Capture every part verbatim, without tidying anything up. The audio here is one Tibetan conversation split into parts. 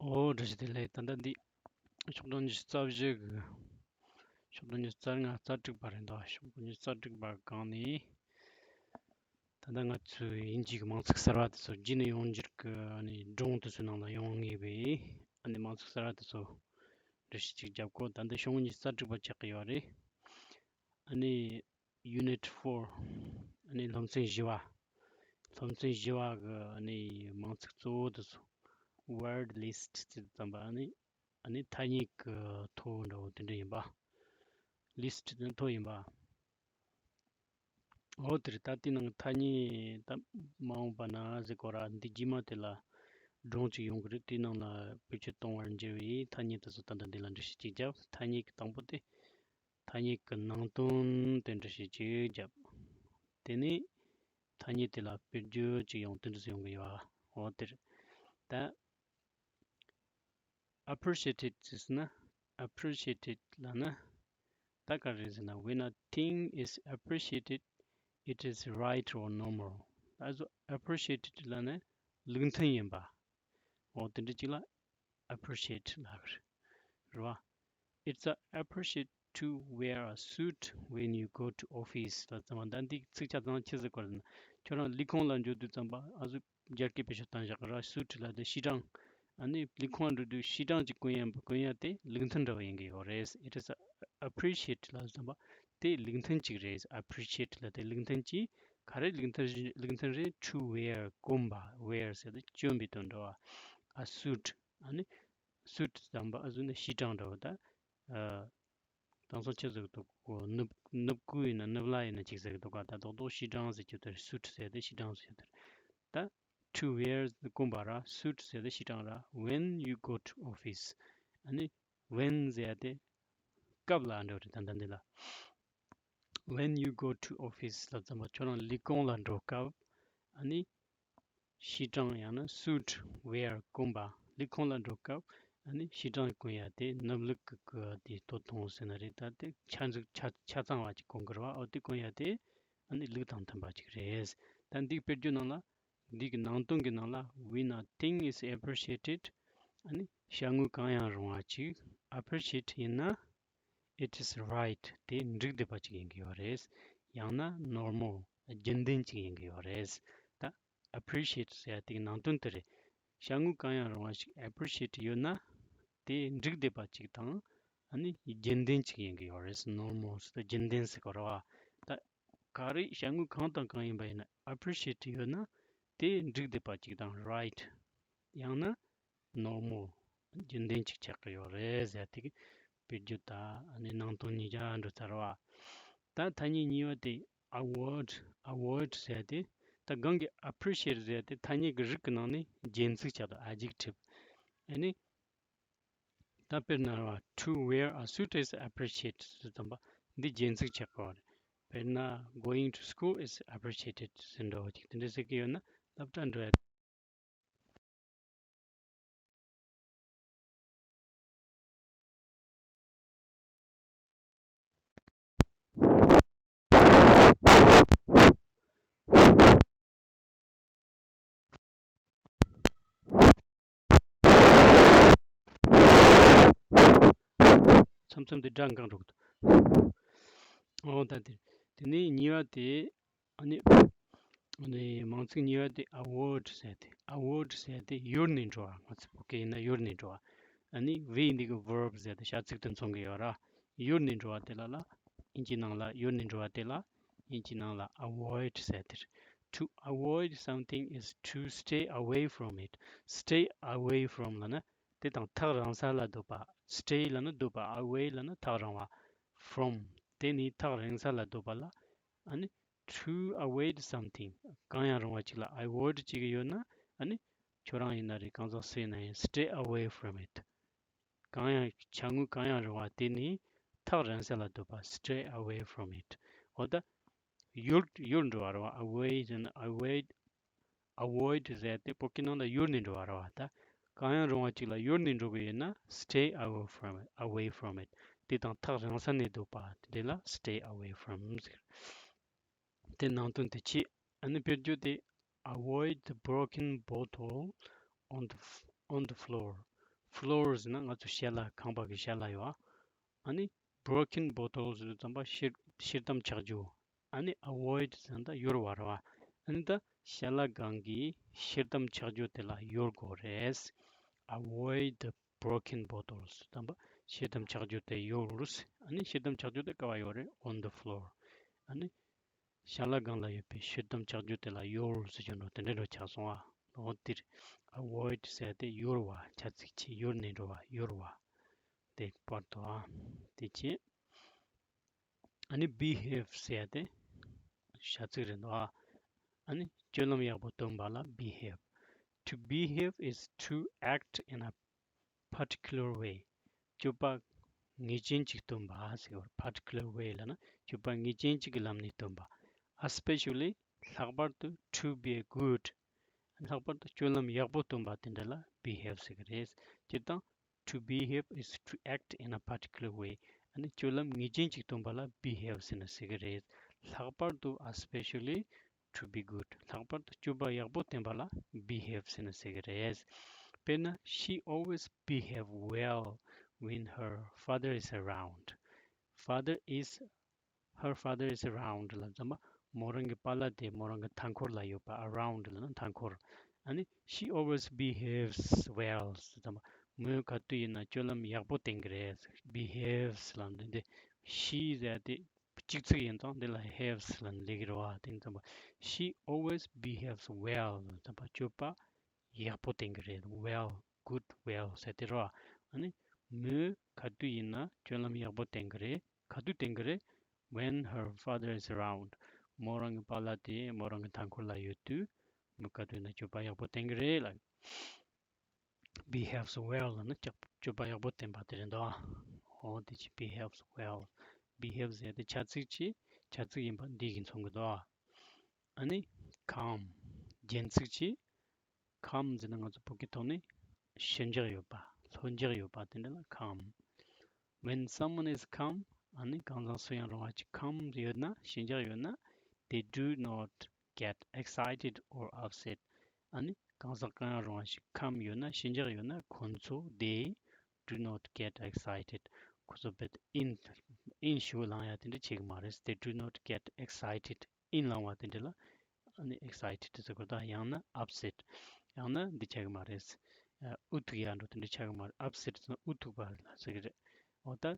ཨོ། བཀྲ་ཤིས་བདེ་ལེགས། ད་ལྟ་འདི་ཤོག་གྲངས་ཉི་ཤུ་རྩ་བཞི་གི། ཤོག་གྲངས་ཉི་ཤུ་རྩ་ལྔ་རྩ་དྲུག་པ་རེད་འདུག་ཤོག་གྲངས་ཉི་ཤུ་རྩ་དྲུག་པ་སྒང་ནས། ད་ལྟ་ང་ཚོའི་དབྱིན་ཇི་གི་མིང་ཚིག་གསར་བ་དེ་ཚོ་རྗེས་ནས་ཡོང་རྒྱུར་གི་ཨ་ནི་སྒྲུང་དེ་ཚོའི་ནང་ལ་ཡོང་ངེས་པའི་ཨ་ནི་མིང་ཚིག་གསར་བ་དེ་ཚོ་འགྲེལ་བཤད་ཅིག་རྒྱབ་གོ། ད་ལྟ་ཤོག་ངོས་ཉི་ཤུ་རྩ་དྲུག་པ་ཆགས་ཀྱི་ཡོད་རེད། ཨ་ནི་Unit four ཨ་ནི་སློབ་ཚན་བཞི་བ། སློབ་ཚན་བཞི་བ་གི་ཨ་ནི་མིང་ཚིག་གཙོ་བོ་དེ་ཚོ། Word list ཅེས་བརྩམས་པ། ཨ་ནི་ཨ་ནི་ཐ་སྙད་ཀྱི་ཐོ་འདྲ་བོ་དེ་འདྲ་ཡིན་པ། List ནི་ཐོ་ཡིན་པ། འོ་དེ་རེད། ད་དེའི་ནང་ཐ་སྙད་ད་མ་འོངས་པ་ན་ཟེར་གོ་ར། འདི་རྗེས་མ་དེ་ལ་སྒྲུང་ཅིག་ཡོང་གི་རེད། དེའི་ནང་ལ་བེད་སྤྱོད་གཏོང་བར་འགྱུར་བའི་ཐ་སྙད་དེ་ཚོ་ད་ལྟ་འདི་ལ་འགྲེལ་བཤད་ཅིག་བརྒྱབ། ཐ་སྙད་ཀྱི་དང་པོ་དེ། ཐ་སྙད་ཀྱི་ནང་དོན་དེ་འགྲེལ་བཤད་ཅིག་བརྒྱབ། དེ་ནས་ཐ་སྙད་དེ་ལ་དཔེར་བརྗོད་ཅིག་ཡང་དེ་འདྲ་ཡོང་གི་ཡོད། འོ་དེ་རེད། ད་appreciated ཟེར་ན། appreciated ལབ་ན་ད་ག་རེ་ཟེར་ན། When a thing is appreciated, it is right or normal. ད་གཟོད་appreciated ལབ་ན་ལུགས་མཐུན་ཡིན་པ། འོ་དེ་འདྲ་ཅིག་ལ་appreciate ལབ་རེད། རེད་བ། It's a appreciate to wear a suit when you go to office ལབ་ཙམ་པ། ད་འདི་ཚིག་ཆ་ཚང་ཆི་ཟེར་གོ་རེད་ན། ཁྱོད་རང་ལས་ཁུངས་ལ་འགྲོ་དུས་ཙམ་པ་ཨ་ཟུག་རྒྱ་སྐད་བེད་སྤྱོད་བཏང་བཞག་གི་ར། སུ་ཊི་ལབ་དེ་སི་ཀྲང་། ཨ་ནི་ལས་ཁུངས་ལ་འགྲོ་དུས་སི་ཀྲང་ཅིག་གོན་ཡ་གོན་ཡ་དེ་ལུགས་མཐུན་འདྲ་བ་ཡིན་གི་ཡོད་རེད། It is appreciate ལབ་ཙམ་པ་དེ་ལུགས་མཐུན་ཅིག་རེད། appreciate ལབ་དེ་ལུགས་མཐུན་ཅིག་ག་རེ་ལུགས་མཐུན། ལུགས་མཐུན་རེད། To wear གོན་པ། wear ཟེར་དེ་གྱོན་པའི་དོན་འདྲ་བ། a suit ཨ་ནི་སུ་ཊི་ཙམ་པ་ཨ་ཟུག་ནི་སི་ཀྲང་འདྲ་བ་ད། ཨ། དེང་སང་ཆི་ཟེར་གི་འདུག་གོ། ནུབ་ནུབ་གུ་ཡིན་ན་ནུབ་ལ་ཡིན་ན་ཅིག་ཟེར་གི་འདུག་ག་ད་རྡོག་རྡོག་སི་ཀྲང་ཟེར་གྱི་དེར། སུ་ཊི་ཟེར་དེ་སི་ཀྲང་ཟེར་དེར། ད་to wear གོན་པ་ར། སུ་ཊི་ཟེར་དེ་སི་ཀྲང་ར། When you go to office ཨ་ནི་when ཟེར་དེ་སྐབས་ལ་འགྲོ་རེད། ད་ད་འདི་ལ། When you go to office ལབ་ཙམ་པ་ཁྱོད་རང་ལས་ཁུངས་ལ་འགྲོ་སྐབས་ཨ་ནི་སི་ཀྲང་ཡང་ན་སུ་ཊི་ཝེར་གོན་པ། ལས་ཁུངས་ལ་འགྲོ་སྐབས་ཨ་ནི་སི་ཀྲང་གོན་ཡ་དེ་ནུབ་ལུགས་ཀྱི་གི་དེ་སྟོད་ཐུང་ཟེར་ན་རེད། ད་དེ་ཆ་འཛུགས་ཆ་ཆ་ཚང་བ་ཅིག་གོན་གི་རེད་བ། འོ་དེ་གོན་ཡ་དེ་ཨ་ནི་ལུགས་དང་མཐུན་པ་ཅིག་རེད། ད་འདི་དཔེར་བརྗོད་ནང་ལ། འདི་གི་ནང་དོན་གི་ནང་ལ། When a thing is appreciated ཨ་ནི་བྱ་དངོས་གང་ཡང་རུང་བ་ཅིག appreciate ཡིན་ན། It is right དེ་འགྲིག་བསྡད་པ་ཅིག་ཡིན་གི་ཡོད་རེད། ཡང་ན་normal རྒྱུན་ལྡན་ཅིག་ཡིན་གི་ཡོད་རེད། ད་appreciate ཟེར་ཡ་དེ་གི་ནང་དོན་དེ་རེད། བྱ་དངོས་གང་ཡང་རུང་བ་ཞིག appreciate ཡོད་ན་དེ་འགྲིག་བསྡད་པ་ཅིག་དང་ཨ་ནི་རྒྱུན་ལྡན་ཅིག་ཡིན་གི་ཡོད་རེད། Normal ཟེར་ད་རྒྱུན་ལྡན་ཟེར་གོ་རེད་བ། ད་ག་རེ་བྱ་དངོས་གང་དང་གང་ཡིན་པ་ཡིན་ན་appreciate ཡོད་ན་དེ་འགྲིག་བསྡད་པ་ཅིག་དང་right ཡང་ན་normal རྒྱུན་ལྡན་ཅིག་ཆགས་ཀྱི་ཡོད་རེད་ཟེར་དེ་གི་དཔེར་བརྗོད་དང་ཨ་ནི་ནང་དོན་གཉིས་ཀ་འགྲོ་ཚར་བ། ད་ཐ་སྙད་གཉིས་པ་དེ་avoid avoid ཟེར་དེ་ད་གང་གི appreciate ཟེར་དེ་ཐ་སྙད་ཀྱི་རིགས་ཀྱི་ནང་ནས་རྒྱན་ཚིག་ཆགས་དང་adjective ཨ་ནི་ད་དཔེར་ན་ར་to wear a suit is appreciate ཟེར་ཙམ་པ་འདི་རྒྱན་ཚིག་ཆགས་ཀྱི་ཡོད་རེད། དཔེར་ན་going to school is appreciated ཟེར་འདྲ་བོ་ཅིག་དེ་འདྲ་ཟེར་གྱི་ཡོད་ན་སློབ་གྲྭ་འགྲོ་ཡ། མཚམས་མཚམས་དེ་སྒྲ་འགག་འགྲོ་གི་འདུག་ཨོ་ད་དེ་དེ་ནས་གཉིས་པ་དེ། ཨ་ནི། ཨ་ནི་མིང་ཚིག་གཉིས་པ་དེ་avoid ཟེར་ཏེ། avoid ཟེར་ཏེ་གཡུར་ནས་འགྲོ་བ། ང་ཚོ་བོད་སྐད་ཡིན་ན་གཡུར་ནས་འགྲོ་བ། ཨ་ནི་བི་འདི་གི་verb ཟེར་ཏེ་བྱ་ཚིག་ཏུ་མཚོན་གི་ཡོད་ར། གཡུར་ནས་འགྲོ་བ་དེ་ལ་ལ། དབྱིན་ཇིའི་ནང་ལ་གཡུར་ནས་འགྲོ་བ་དེ་ལ་དབྱིན་ཇིའི་ནང་ལ་avoid ཟེར་ཏེ། To avoid something is to stay away from it. Stay away from ལབ་ན་དེ་དང་ཐག་རིང་ས་ལ་སྡོད་པ། Stay ལབ་ན་སྡོད་པ། Away ལབ་ན་ཐག་རིང་བ། From དེ་ནི་ཐག་རིང་ས་ལ་སྡོད་པ་ལ། ཨ་ནི། To avoid something གང་ཡང་རུང་བ་ཅིག་ལ་avoid བྱེད་ཀྱི་ཡོད་ན། ཨ་ནི། ཁྱོད་རང་ཡིན་ན་རེད། གང་ཟག་སུ་ཡིན་ན་ཡང་stay away from it གང་ཡང་བྱ་དངོས་གང་ཡང་རུང་བ་དེ་ནི་ཐག་རིང་ས་ལ་སྡོད་པ། Stay away from it འོ་ད། གཡུར་གཡུར་འགྲོ་བ་རེད་བ། Away ཟེར་ན་avoid avoid ཟེར་ཏེ་བོད་སྐད་ནང་ལ་གཡུར་ནས་འགྲོ་བ་རེད་བ། ད་གང་ཡང་རུང་བ་ཅིག་ལ་གཡུར་ནས་འགྲོ་གི་ཡོད་ན་stay away from it, away from it དེ་དང་ཐག་རིང་ས་ནས་སྡོད་པ་དེ་ལ་stay away from ཟེར། དེ་ནང་དོན་དེ་བྱེད། ཨ་ནི་དཔེར་བརྗོད་དེ། Avoid the broken bottle on the f- on the floor. floor ཟེར་ན་ང་ཚོ་ཞལ་ལག་ཁང་པ་གི་ཞལ་ལག་ཡོད། ཨ་ནི་broken bottle ཟེར་དུས་ཙམ་པ་ཕྱིར་ཕྱིར་བཏང་ཆག་རྒྱུ། ཨ་ནི་avoid ཟེར་ན་ད་གཡོལ་བ་རེད་བ། ཨ་ནི་ད་ཞལ་ལག་ཁང་གི་ཕྱིར་བཏང་ཆག་རྒྱུ་དེ་ལ་གཡོལ་དགོས་རེད། Avoid the broken bottles ཟེར་དུས་ཙམ་པ་ཕྱིར་བཏང་ཆག་རྒྱུ་དེ་གཡོལ། ཨ་ནི་ཕྱིར་བཏང་ཆག་རྒྱུ་དེ་ག་པར་ཡོད་རེད། On the floor ཨ་ནི་ཞལ་ལག་ཁང་ལ་ཡོད་པའི་ཕྱིར་བཏང་ཆག་རྒྱུ་དེ་ལ་གཡོལ་ཟེར་རྒྱུ་འདྲ་དེ་འདྲ་འདྲ་ཆགས་སོང་ཨ། འོ་དེར་avoid ཟེར་ཏེ་གཡོལ་བ། ཆ་ཚིག་ཅིག་གཡོལ་ནས་འགྲོ་བ། གཡོལ་བ། དེ་བར་དུ་ཨ། དེ་བྱས། ཨ་ནི་behave ཟེར་ཏེ་བྱ་ཚིག་རེད་འདུག་ཨ། ཨ་ནི་སྤྱོད་ལམ་ཡག་པོ་སྟོན་པ་ལ་behave. To behave is to act in a particular way. སྤྱོད་པ་ངེས་ཅན་ཅིག་སྟོན་པ་ཟེར་བ། particular way ལབ་ན་སྤྱོད་པ་ངེས་ཅན་ཅིག་གི་ལམ་ནས་སྟོན་པ། Especially ལྷག་པར་དུ་to be good. ལྷག་པར་དུ་སྤྱོད་ལམ་ཡག་པོ་སྟོན་པ་དེ་འདྲ་ལ་behave ཟེར་གི་རེད། སྤྱིར་བཏང་to behave is to act in a particular way. ཨ་ནི་སྤྱོད་ལམ་ངེས་ཅན་ཅིག་སྟོན་པ་ལ་behave ཟེར་ན་ཟེར་གི་རེད། ལྷག་པར་དུ་especially to be good. ལྷག་པར་དུ་སྤྱོད་པ་ཡག་པོ་བསྟན་པ་ལ་behave ཟེར་ན་ཟེར་གི་རེད། དཔེར་ན། She always behave well when her father is around. Father is her father is around ལབ་ཙམ་པ། མོ་རང་གི་པཱ་ལགས་དེ་མོ་རང་གི་མཐའ་འཁོར་ལ་ཡོད་པ། around ལབ་ན་མཐའ་འཁོར། ཨ་ནི་she always behaves well ལབ་ཙམ་པ། མོས་ག་དུས་ཡིན་ན་སྤྱོད་ལམ་ཡག་པོ་བསྟན་གི་རེད། behaves ལབ་འདི་འདི་she ཟེར་ཏེ་གཅིག་ཚིག་ཡིན་ཙང་འདི་ལ་haves ལབ་ནས་ལེགས་རེད་བ། དེ་ཙམ་པ། She always behaves well ཙམ་པ་སྤྱོད་པ་ཡག་པོ་བསྟན་གི་རེད། well, good, well ཟེར་དེ་རེད་བ། ཨ་ནི་མོས་ག་དུས་ཡིན་ན་སྤྱོད་ལམ་ཡག་པོ་བསྟན་གི་རེད། ག་དུས་བསྟན་གི་རེད། When her father is around. མོ་རང་གི་པཱ་ལགས་དེ་མོ་རང་གི་མཐའ་འཁོར་ལ་ཡོད་དུས་མོས་ག་དུས་ཡིན་ན་སྤྱོད་པ་ཡག་པོ་བསྟན་གི་རེད་ལ། Behaves well ལབ་ན་སྤྱོད་པ་ཡག་པོ་བསྟན་པ་དེ་རེད་འདུག་ཨ། འོ་དེ་ཅི་behaves well། Behave ཟེར་དེ་བྱ་ཚིག་ཅིག་བྱ་ཚིག་ཡིན་པ་འདི་གིས་མཚོན་གི་འདུག་ཨ། ཨ་ནི་calm རྒྱན་ཚིག་ཅིག calm ཟེར་ན་ང་ཚོ་བོད་སྐད་ཐོག་ནས་ཞི་འཇགས་ཡོད་པ། ལྷོད་འཇགས་ཡོད་པ་དེ་འདྲ་ལ་calm། When someone is calm ཨ་ནི་གང་ཟག་སུ་ཡང་རུང་བ་ཅིག་calm ཡོད་ན། ཞི་འཇགས་ཡོད་ན། They do not get excited or upset. ཨ་ནི་གང་ཟག་གང་ཡང་རུང་བ་ཞིག་calm ཡོད་ན། ཞི་འཇགས་ཡོད་ན། ཁོང་ཚོ་they do not get excited. ཁོ་ཚོ་རྦད་དེ་དབྱིན་དབྱིན་ཞེ་པོ་ལངས་ཡ་དེ་འདྲ་བྱེད་གི་མ་རེད། They do not get excited. དབྱིན་ལངས་པ་དེ་འདྲ་ལ་ཨ་ནི་excited ཟེར་དགོས། ད་ཡང་ན་upset ཡང་ན་འདི་ཆགས་གི་མ་རེད། ཨ་འུ་ཐུག་ཡ་འགྲོ་དེ་འདྲ་ཆགས་གི་མ་རེད། upset ཟེར་ན་འུ་ཐུག་པ་ལ་ཟེར་གི་རེད། འོ་ད་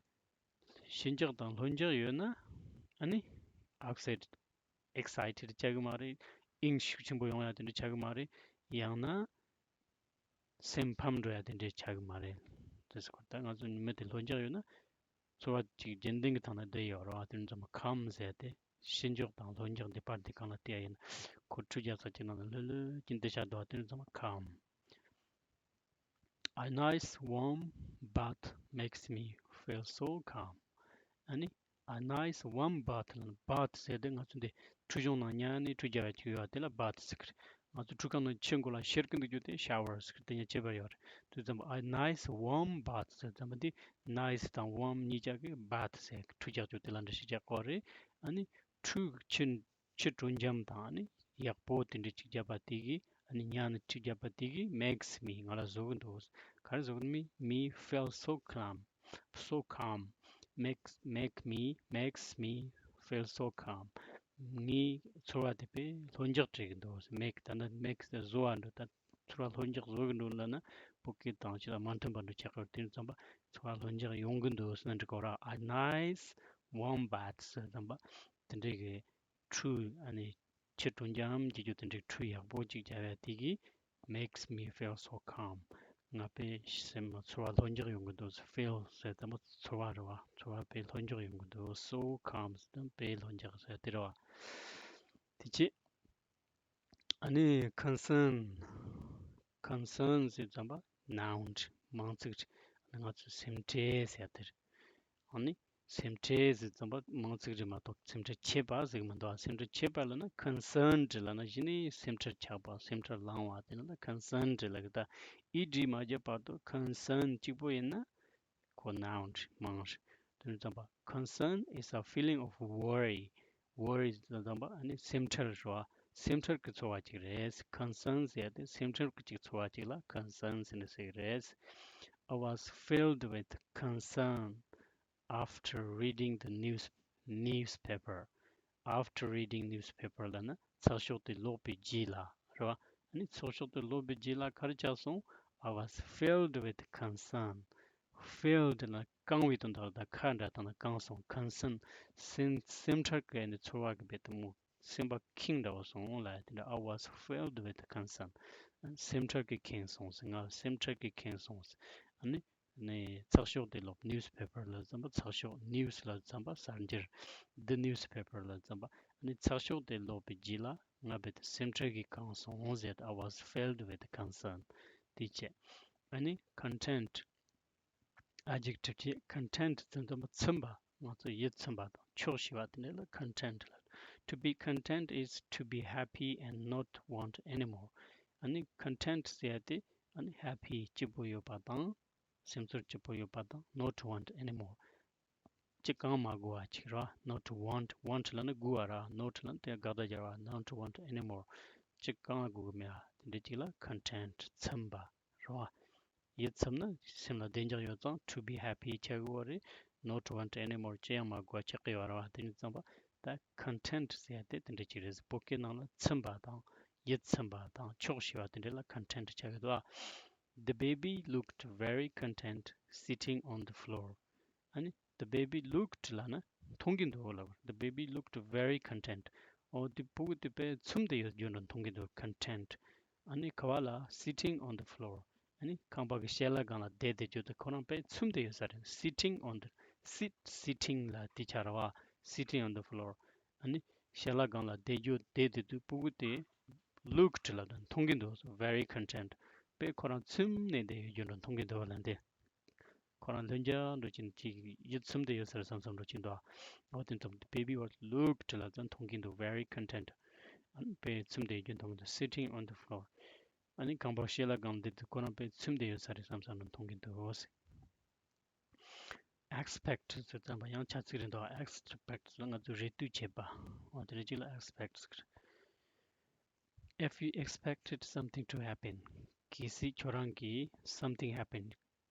ཞི་འཇགས་དང་ལྷོད་འཇགས་ཡོད་ན་ཨ་ནི་upset excited ཆགས་གི་མ་རེད། དབྱིངས་ཤུགས་ཆེན་པོ་ཡོང་ཡ་དེ་འདྲ་ཆགས་གི་མ་རེད། ཡང་ན་སེམས་ཕམ་འགྲོ་ཡ་དེ་འདྲ་ཆགས་གི་མ་རེད། དེ་ཟེར་གོ། ད་ང་ཚོ་མི་དེ་ལྷོད་འཇགས་ཡོད་ན་ཚོར་བ་ཅིག་རྒྱུན་ལྡན་གྱི་ཐོག་ནས་བསྡད་ཡོད་རེད་བ། དེ་ནི་ཚང་མ་calm ཟེར་ཏེ་ཞི་འཇགས་དང་ལྷོད་འཇགས་འདི་བར་དེ་གང་ལ་བལྟས་ཡ་ཡིན་ན་ཁོ་ཁྲུས་རྒྱག་ས་ཅིག་ནང་ལ་ལྷོད་ལྷོད་ཀྱིས་བསྡད་བཞག་འདུག་བ། དེ་ནི་ཚང་མ་calm། A nice warm bath makes me feel so calm. ཨ་ནི་a nice warm bath ལ་bath ཟེར་ཏེ་ང་ཚོ་འདི་ཁྲུས་གཞོང་ནང་ཉལ་ནས་ཁྲུས་རྒྱག་ཡ་ཅིག་ཡོད་པ་དེ་ལ་bath ཟེར་གི་རེད། ང་ཚོ་ཁྲུས་ཁང་ནང་ཕྱི་སྒོ་ལ་ཤར་གི་འདུག་རྒྱུ་དེ་shower ཟེར་གི་རེད། དེ་ཡང་ཁྱད་པར་ཡོད་རེད། དུས་ཙམ་པ་a nice warm bath ཟེར་ཙམ་པ་འདི་nice དང་warm གཉིས་ཆ་གི་bath ཟེར་ཁྲུས་རྒྱག་རྒྱུ་དེ་ལ་འདྲ་ཞིག་རྒྱག་གོ་རེད། ཨ་ནི་ཁྲུས་ཕྱི་ཕྱི་དྲོ་འཇམ་དང་ཨ་ནི་ཡག་པོ་དེ་འདྲ་ཅིག་བརྒྱབ་པ་དེ་གིས། ཨ་ནི་ཉལ་ནས་ཁྲུས་བརྒྱབ་པ་དེ་གིས་makes me ང་ལ་བཟོ་གི་འདུག་ག་རེ་བཟོ་གི་འདུག me feel so calm, so calm, makes, make me, makes me feel so calm. ངའི་ཚོར་བ་དེ་དཔེ་ལྷོད་འཇགས་སྤྲད་གི་འདུག make ད་ནི་make ཟེར་བཟོ་བ་འདྲ། ད་ཚོར་བ་ལྷོད་འཇགས་བཟོ་གི་འདུག་ལབ་ན་བོད་སྐད་དང་ཅི་ལ་མ་མཐུན་པ་འདྲ་ཆགས་ཀྱི་ཡོད། དེ་ཙམ་པ་ཚོར་བ་ལྷོད་འཇགས་ཡོང་གི་འདུག་ཟེར་ན་འགྲིག་གོ་ར། A nice warm bath ཟེར་ཙམ་པ་དེ་འདྲའི་གི་ཁྲུས། ཨ་ནི་ཕྱི་དྲོ་འཇམ་གྱི་རྒྱུ་དེ་འདྲའི་ཁྲུས་ཡག་པོ་ཅིག་བརྒྱབ་ཡ་དེ་གིས་makes me feel so calm. ང་དཔེ་སེམས་ལ་ཚོར་བ་ལྷོད་འཇགས་ཡོང་གི་འདུག feel ཟེར་ཙམ་པ་ཚོར་བ་རེད་བ། ཚོར་བ་དཔེ་ལྷོད་འཇགས་ཡོང་གི་འདུག so calm ཟེར་ཙམ་དཔེ་ལྷོད་འཇགས་ཟེར་དེ་རེད་བ། དེ་རྗེས་ཨ་ནི་concern, concern ཟེར་ཙམ་པ་noun མིང་ཚིག་རེད། ཨ་ནི་ང་ཚོས་སེམས་ཁྲལ་ཟེར་དེ་རེད། ཨ་ནི་སེམས་ཁྲལ་ཟེར་ཙམ་པ་མིང་ཚིག་རེད་མ་གཏོགས་སེམས་ཁྲལ་བྱེད་པ་ཟེར་གི་མི་འདུག་སེམས་ཁྲལ་བྱེད་པ་ལབ་ན་concern རེད་ལབ་ན་གཞི་ནས་སེམས་ཁྲལ་ཆགས་པ། སེམས་ཁྲལ་ལངས་པ་དེ་ལ་ན་concern རེད་ལབ་གི། ད་ed མ་བརྒྱབ་བར་དུ་concern གཅིག་པོ་ཡིན་ན་ཁོ་noun རེད། མིང་རེད། དེ་ནས་ཙམ་པ་concern is a feeling of worry. Worry ཟེར་ཙམ་པ་ཨ་ནི་སེམས་ཁྲལ་རེད་བ། སེམས་ཁྲལ་གྱི་ཚོར་བ་ཅིག་རེད། concern ཟེར་ཏེ་སེམས་ཁྲལ་གྱི་ཅིག་ཚོར་བ་ཅིག་ལ་concern ཟེར་ནས་ཟེར་གི་རེད། I was filled with concern after reading the news newspaper. After reading newspaper ལ་ནི་ཚགས་ཤོག་དེ་ཀློག་པའི་རྗེས་ལ་རེད་བ། ཨ་ནི་ཚགས་ཤོག་དེ་ཀློག་པའི་རྗེས་ལ་ག་རེ་ཆགས་སོང་། I was filled with concern. Filled ལ་གང་བའི་དོན་དག་ལ་ད་ཁ་འདྲ་བཏང་ན་གང་སོང་། Concern. སེམས་སེམས་ཁྲལ་གྱི་ནི་ཚོར་བ་གི་བེད་དུ་མོ། སེམས་པ་ཁེངས་འདྲ་བོ་སོང་ལ་དེ་འདྲ། I was filled with concern. སེམས་ཁྲལ་གྱིས་ཁེངས་སོང་ཟེར། ང་སེམས་ཁྲལ་གྱིས་ཁེངས་སོང་ཟེར། ཨ་ནི་ནས་ཚགས་ཤོག་དེ་ཀློག newspaper ལ་བརྩམས་པ། ཚགས་ཤོག news ལ་བརྩམས་པ། གསར་འགྱུར་the newspaper ལ་བརྩམས་པ། ཨ་ནི་ཚགས་ཤོག་དེ་ཀློག་པའི་རྗེས་ལ་ང་རྦད་དེ་སེམས་ཁྲལ་གྱིས་ཁེངས་སོང་ཟེར། I was filled with concern. དེ་བྱས། ཨ་ནི་content adjective བྱས། Content ཟེར་དུས་ཚང་མ་ཚིམ་པ། ང་ཚོ་ཡིད་ཚིམ་པ་དང་ཆོག་ཤེས་པ་དེ་འདྲ་ལ་content ལབ། To be content is to be happy and not want anymore. ཨ་ནི་content ཟེར་ཡ་དེ་ཨ་ནི་happy སྐྱིད་པོ་ཡོད་པ་དང་། སེམས་ཚོར་སྐྱིད་པོ་ཡོད་པ་དང་། Not want anymore. ཅི་གང་མ་དགོས་པ་ཅིག་ར། Not want. Want ལབ་ན་དགོས་པ་ར། Not ལབ་ན་དེ་དགག་བྱ་སྦྱར་བ། Not want anymore. ཅི་གང་དགོས་ཀྱི་མེད་པ་དེ་འདྲ་ཅིག་ལ་content ཚིམ་པ་རེད་བ། ཡིད་ཚིམ་ན་སེམས་ལ་བདེ་འཇགས་ཡོད་ཙང་to be happy ཆགས་ཀྱི་ཡོད་རེད། Not want anymore. ཅི་ཡང་མ་དགོས་པ་ཆགས་ཀྱི་ཡོད་རེད་བ། དེ་ནི་ཙམ་པ་ད་content ཟེར་ཡ་དེ་དེ་འདྲ་ཅིག་རེད། བོད་སྐད་ནང་ལ་ཚིམ་པ་དང་ཡིད་ཚིམ་པ་དང་ཆོག་ཤེས་པ་དེ་འདྲ་ལ་content ཆགས་ཀྱི་འདུག་ཨ། The baby looked very content sitting on the floor. ཨ་ནི་the baby looked ལབ་ན་མཐོང་གི་འདུག་ལབ། The baby looked very content. ཨོ་དེ་ཕྲུ་གུ་དེ་དཔེ་ཚིམ་བསྡད་ཡོད་རྒྱུ་འདྲ་མཐོང་གི་འདུག content. ཨ་ནི་ག་བ་ལ། Sitting on the floor. ཨ་ནི་ཁང་པ་གི་ཞལ་ལག་སྒང་ལ་བསྡད་བསྡད་རྒྱུ་དེ་ཁོ་རང་དཔེ་ཚིམ་བསྡད་ཡོད་ས་རེད། Sitting on the sit sitting ལ་དེ་ཆགས་རེད་བ། Sitting on the floor. ཨ་ནི་ཞལ་ལག་སྒང་ལ་བསྡད་རྒྱུ་བསྡད་བསྡད་དུས་ཕྲུ་གུ་དེ་looked ལབ་དུས་མཐོང་གི་འདུག very content. དཔེ་ཁོ་རང་ཚིམ་ནས་བསྡད་ཡོད་རྒྱུ་འདྲ་མཐོང་གི་འདུག་ལབ་འདི། ཁོ་རང་ལྷོད་རྒྱག་འགྲོ་གིན་ཅིག་ཡིད་ཚིམ་བསྡད་ཡོད་ས་རེད་བསམ་བསམ་འགྲོ་གིན་འདུག་འོ་དེ་ཙམ་དུ་baby was looked ལབ་ཙང་མཐོང་གིན་འདུག very content. ཨ་ནི་དཔེ་ཚིམ་བསྡད་རྒྱུ་མཐོང་གིན་འདུག sitting on the floor. ཨ་ནི་ཁང་པ་ཞལ་ལག་སྒང་བསྡད་དུས་ཁོ་རང་དཔེ་ཚིམ་བསྡད་ཡོད་ས་རེད་བསམ་བསམ་འགྲོ་མཐོང་གིན་འདུག expect ཟེར་ཙམ་པ་ཡང་བྱ་ཚིག་རེད་འདུག expect ཟེར་ང་ཚོས་རེ་ལྟོས་བྱེད་པ། འོ་དེ་འདྲ་ཅིག་ལ་expect ཟེར། If you expected something to happen, གལ་སྲིད་ཁྱོད་རང་གིས་something happen བྱ་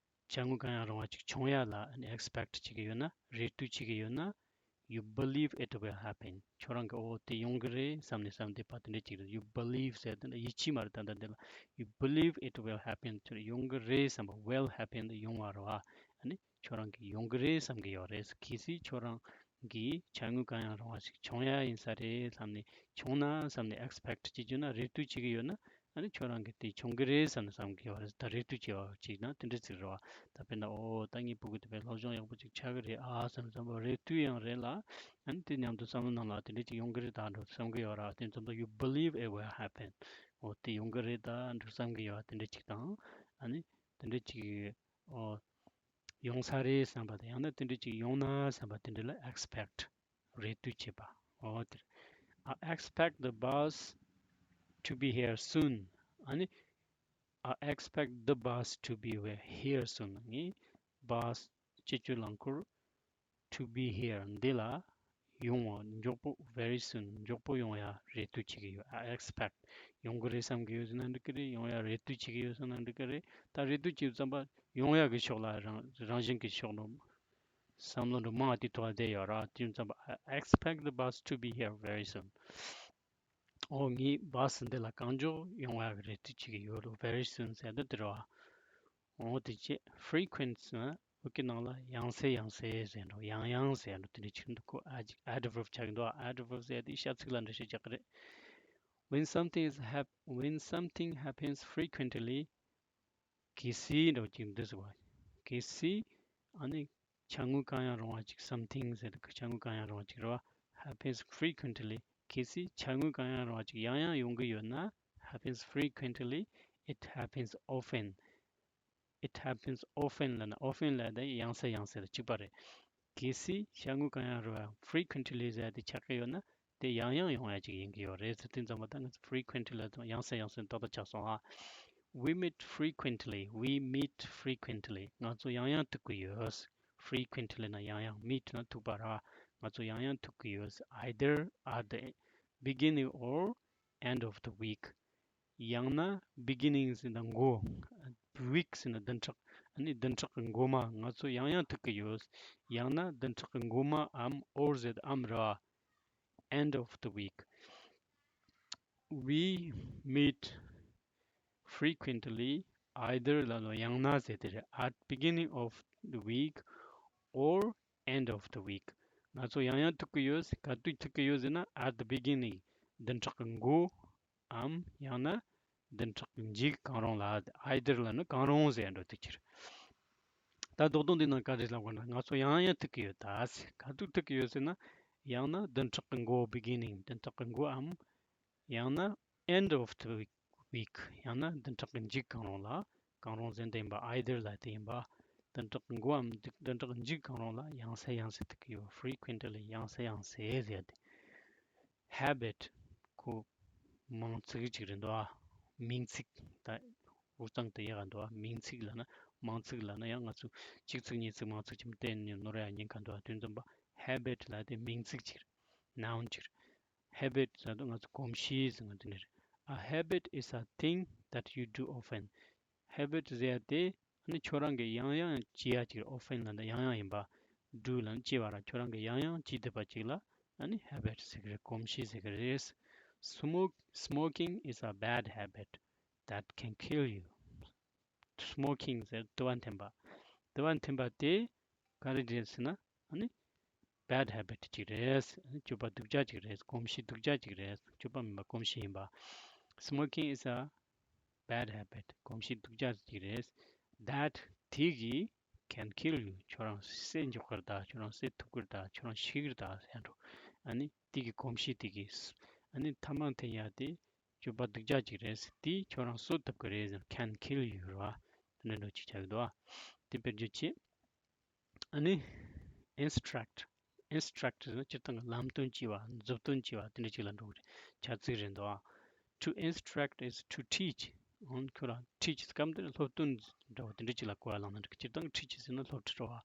དངོས་གང་ཡང་རུང་བ་ཅིག་བྱུང་ཡ་ལ་expect བྱེད་ཀྱི་ཡོད་ན། རེ་ལྟོས་བྱེད་ཀྱི་ཡོད་ན། You believe it will happen. ཁྱོད་རང་གིས་འོ་དེ་ཡོང་གི་རེད་བསམ་ནས་བསམ་བསྡད་པ་དེ་འདྲ་ཅིག་རེད། You believe ཟེར་དེ་འདྲ་ཡིད་ཆེས་མ་རེད། ད་ལྟ་འདི་ལ། You believe it will happen. ཁྱོད་ཡོང་གི་རེད་བསམ་པ། Will happen དེ་ཡོང་བ་རེད་བ། ཨ་ནི་ཁྱོད་རང་གིས་ཡོང་གི་རེད་བསམ་གི་ཡོད་རེད། གལ་སྲིད་ཁྱོད་རང་གིས་བྱ་དངོས་གང་ཡང་རུང་བ་ཞིག་བྱུང་ཡ་ཡིན་ས་རེད་བསམ་ནས། བྱུང་ན་བསམ་ནས་expect བྱེད་རྒྱུ་ན། རེ་ལྟོས་བྱེད་ཀྱི་ཡོད་ན། ཨ་ནི་ཁྱོད་རང་གིས་དེ་བྱུང་གི་རེད་བསམ་ནས་བསམ་གི་ཡོད་རེད། ད་རེ་ལྟོས་བྱེད་པ་ཅིག་ན་དེ་འདྲ་ཟིག་རེད་བ། ད་དཔེར་ན་འོ་ད་ངའི་ཕྲུ་གུ་དེ་དཔེ་སློབ་སྦྱོང་ཡག་པོ་ཅིག་ཆགས་གི་རེད་ཨ་བསམ་བསམ་པ་རེ་ལྟོས་ཡང་རེད་ལ། ཨ་ནི་དེ་མཉམ་དུ་བསམ་བློ་ནང་ལ་དེ་འདྲ་ཅིག་ཡོང་གི་རེད་ད་འགྲོ་བསམ་གི་ཡོད་ར། དེ་ཙམ་དུ། You believe it will happen. འོ་དེ་ཡོང་གི་རེད་ད་འགྲོ་བསམ་གི་ཡོད་དེ་འདྲ་ཅིག་དང་། ཨ་ནི་དེ་འདྲ་ཅིག་འོ་ཡོང་ས་རེད་བསམ་པ་དང་། ཡང་ན་དེ་འདྲ་ཅིག་ཡོང་ན་བསམ་པ་དེ་འདྲ་ལ་expect རེ་ལྟོས་བྱེད་པ། འོ་དེ། I expect the bus to be here soon. ཨ་ནི། I expect the bus to be here soon. ངས་bus སྤྱི་སྤྱོད་རླངས་འཁོར་to be here འདི་ལ་ཡོང་བ་མགྱོགས་པོ། very soon མགྱོགས་པོ་ཡོང་ཡ་རེ་ལྟོས་བྱེད་ཀྱི་ཡོད། I expect ཡོང་གི་རེད་བསམ་གྱི་ཡོད་ཟེར་ན་འགྲིག་གི་རེད། ཡོང་ཡ་རེ་ལྟོས་བྱེད་ཀྱི་ཡོད་ཟེར་ན་འགྲིག་གི་རེད། ད་རེ་ལྟོས་བྱེད་ཙམ་པ་ཡོང་ཡ་གི་ཕྱོགས་ལ་རང་རང་བཞིན་གྱི་ཕྱོགས་ནས་བསམ་བློ་འདྲ་མང་བ་དེ་ཐོག་བསྡད་ཡོད་ར། དེ་ཙམ་པ། I expect the bus to be here very soon. འོ་ངས་bus འདི་ལ་གང་མགྱོགས་ཡོང་བ་རེ་ལྟོས་བྱེད་ཀྱི་ཡོད་རེད། very soon ཟེར་དུས་དེ་རེད་བ། འོ་དེ་བྱས་frequent ཟེར་ན་བོད་སྐད་ནང་ལ་ཡང་སེ་ཡང་སེ་ཟེར་འགྲོ། ཡང་ཡང་ཟེར་འགྲོ། དེ་འདྲ་ཅིག་འདུག་གོ། adj- adverb ཆགས་ཀྱི་འདུག adverb ཟེར་དེ་བྱ་ཚིག་ལ་འགྲེལ་བཤད་རྒྱག་གི་རེད། When something is hap- when something happens frequently གལ་སྲིད་འདྲ་བོ་ཅིག་འདུག་ཟེར་བ། གལ་སྲིད་ཨ་ནི་བྱ་དངོས་གང་ཡང་རུང་བ་ཅིག something ཟེར་དུས་བྱ་དངོས་གང་ཡང་རུང་བ་ཅིག་རེད་བ། happens frequently གལ་སྲིད་བྱ་དངོས་གང་ཡང་རུང་བ་ཅིག་ཡང་ཡང་ཡོང་གི་ཡོད་ན། happens frequently it happens often. It happens often ལབ་ན། often ལབ་དེ་ཡང་སེ་ཡང་སེ་དང་གཅིག་པ་རེད། གལ་སྲིད་བྱ་དངོས་གང་ཡང་རུང་བ་frequently ཟེར་དེ་ཆགས་ཀྱི་ཡོད་ན། དེ་ཡང་ཡང་ཡོང་ཡ་ཅིག་ཡིན་གྱི་ཡོད་རེད་ཟེར། དེ་ཙམ་པ་ད་ང་ཚོ་frequently ལ་ཡང་སེ་ཡང་སེ་ཏག་ཏག་ཆགས་སོང་ཨ། We meet frequently. We meet frequently. ང་ཚོ་ཡང་ཡང་ཐུག་གི་ཡོད། frequently ན་ཡང་ཡང་། meet ན་ཐུག་པ་ར། ང་ཚོ་ཡང་ཡང་ཐུག་གི་ཡོད། Either at the beginning or end of the week. ཡང་ན་beginning ཟེར་ན་འགོ། week ཟེར་ན་བདུན་ཕྲག་ཨ་ནི་བདུན་ཕྲག་གི་འགོ་མ་ང་ཚོ་ཡང་ཡང་ཐུག་གི་ཡོད། ཡང་ན་བདུན་ཕྲག་གི་འགོ་མའམ་or ཟེར་དུས་ཨམ་རེད་བ། End of the week. We meet frequently, either ལ་ལོ་ཡང་ན་ཟེར་དེ་རེད། At beginning of the week or end of the week. ང་ཚོ་ཡང་ཡང་ཐུག་གི་ཡོད། ག་དུས་ཐུག་གི་ཡོད་ཟེར་ན། At the beginning, བདུན་ཕྲག་གི་འགོ་འམ་ཡང་ན་བདུན་ཕྲག་གི་མཇུག་གང་རུང་ལ། Either ལ་ནི་གང་རུང་ཟེར་འགྲོ་དུས་ཁྱེར། ད་རྡོག་རྡོག་འདི་ནང་ག་རེ་ལབ་དགོས་ན། ང་ཚོ་ཡང་ཡང་ཐུག་གི་ཡོད་ད། ག་དུས་ཐུག་གི་ཡོད་ཟེར་ན། ཡང་ན་བདུན་ཕྲག་གི་འགོ། Beginning, བདུན་ཕྲག་གི་འགོའམ། ཡང་ན་end of the week, week. ཡང་ན་བདུན་ཕྲག་གི་མཇུག་གང་རུང་ལ། གང་རུང་ཟེར་དེ་ཡིན་པ། Either ལ་དེ་ཡིན་པ། བདུན་ཕྲག་གི་འགོའམ་བདུན་ཕྲག་གི་མཇུག་གང་རུང་ལ་ཡང་སེ་ཡང་སེ་ཐུག་གི་ཡོད། Frequently, ཡང་སེ་ཡང་སེ་ཟེར་ཏེ། Habit ཁོ་མིང་ཚིག་ཅིག་རེད་འདུག་ཨ། མིང་ཚིག་ད་འུ་ཚང་དུ་ཡག་འདུག་ཨ། མིང་ཚིག་ལབ་ན། མིང་ཚིག་ལབ་ན་ཡང་ང་ཚོ་གཅིག་ཚིག་གཉིས་ཚིག་མིང་ཚིག་ཅིག་བསྟན་ནས་ནོར་ཡ་ཉེན་ཁ་འདུག་ཨ། དུས་འཛོམས་པ་habit ལབ་དེ་མིང་ཚིག་ཅིག་རེད། Noun ཅིག་རེད། Habit ཟེར་དུས་ང་ཚོ་གོམས་གཤིས་ཟེར་ང་དེ་ནས་རེད། A habit is a thing that you do often. Habit ཟེར་ཡ་དེ་ཨ་ནི་ཁྱོད་རང་གིས་ཡང་ཡང་བྱེད་ཡ་ཅིག་རེད། Often ལབ་ན་ཡང་ཡང་ཡིན་པ། Do ལབ་ན་བྱེད་པ་ར། ཁྱོད་རང་གིས་ཡང་ཡང་བྱེད་བསྡད་པ་ཅིག་ལ་ཨ་ནི་habit ཟེར་གི་རེད། གོམས་གཤིས་ཟེར་གི་རེད། Smoke, smoking is a bad habit that can kill you. Smoking ཟེར་དུ་བ་འཐེན་པ། དུ་བ་འཐེན་པ་དེ་ག་རེ་རེད་ཟེར་ན། ཨ་ནི་bad habit ཅིག་རེད། ཨ་ནི་སྤྱོད་པ་སྡུག་ཅག་ཅིག་རེད། གོམས་གཤིས་སྡུག་ཅག་ཅིག་རེད། སྤྱོད་པ་མིན་པ་གོམས་གཤིས་ཡིན་པ། Smoking is a bad habit. གོམས་གཤིས་སྡུག་ཅག་ཅིག་རེད། That དེ་གིས་can kill you. ཁྱོད་རང་བསད་འཇོག་གི་རེད་ད། ཁྱོད་རང་བསད་ཐུབ་ཀྱི་རེད་ད། ཁྱོད་རང་ཤི་གི་རེད་ད་ཟེར་འགྲོ། ཨ་ནི་དེ་གི་གོམས་གཤིས་དེ་གིས། ཨ་ནི་ཐ་མག་འཐེན་ཡ་དེ་སྤྱོད་པ་སྡུག་ཅག་ཅིག་རེད། དེས་ཁྱོད་རང་གསོད་ཐུབ་ཀྱི་རེད་ཟེར། Can kill you རེད་བ། དེ་འདྲ་འདྲ་ཅིག་ཆགས་ཀྱི་འདུག་བ། དེ་དཔེར་བརྗོད་བྱེད། ཨ་ནི་instruct. Instruct ཟེར་ན་སྤྱིར་བཏང་གི་ལམ་སྟོན་བྱས་པ། མཛུབ་སྟོན་བྱས་པ་དེ་འདྲ་ཅིག་ལ་འགྲོ་གི་རེད། བྱ་ཚིག་རེད་འདུག་བ། To instruct is to teach. འོན་ཁྱོད་རང་teach སྐབས་འདིར་སློབ་སྟོན་འདྲ་བོ་དེ་འདྲ་ཅིག་ལ་གོ་བ་བླངས་ན་འགྲིག་སྤྱིར་བཏང་teach ཟེར་ན་སློབ་ཁྲིད་རེད་བ།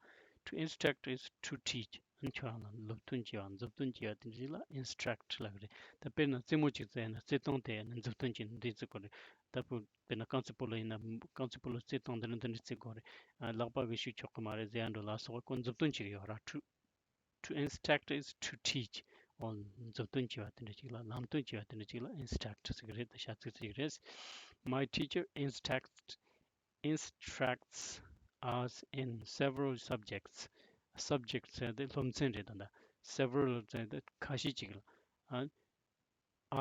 To instruct is to teach. ཨ་ནི་ཁྱོད་རང་ལ་སློབ་སྟོན་བྱས་པ། མཛུབ་སྟོན་བྱས་པ་དེ་འདྲ་ཅིག་ལ་instruct ལབ་ཀྱི་རེད། ད་དཔེར་ན་རྩེད་མོ་ཅིག་རྩེ་ཡ་ན་རྩེད་སྟངས་དེ་ནི་མཛུབ་སྟོན་བྱས་ནས་འདི་རྩེ་དགོས་རེད། ད་དཔེར་ན་རྐང་རྩེད་སྤོ་ལོ་ཡིན་ན་རྐང་རྩེད་སྤོ་ལོ་རྩེད་སྟངས་འདི་ནི་འདི་འདྲ་རྩེ་དགོས་རེད། ཨ། ལག་པ་གིས་གཞུ་ཆོག་གི་མ་རེད་ཟེར་ཡ་འདྲ་ལ་སོགས་པ་ཁོ་མཛུབ་སྟོན་བྱེད་ཀྱི་ཡོད་ར། To, to instruct is to teach. འོ། མཛུབ་སྟོན་བྱས་པ་དེ་འདྲ་ཅིག་ལ། ལམ་སྟོན་བྱས་པ་དེ་འདྲ་ཅིག་ལ་instruct ཟེར་གི་རེད། ད་བྱ་ཚིག་ཅིག་རེད། My teacher instruct, instructs us in several subjects. Subjects ཟེར་དེ་སློབ་ཚན་རེད་ད། ད་several ཟེར་དེ་ཁ་ཤས་ཅིག་ལ། ཨ།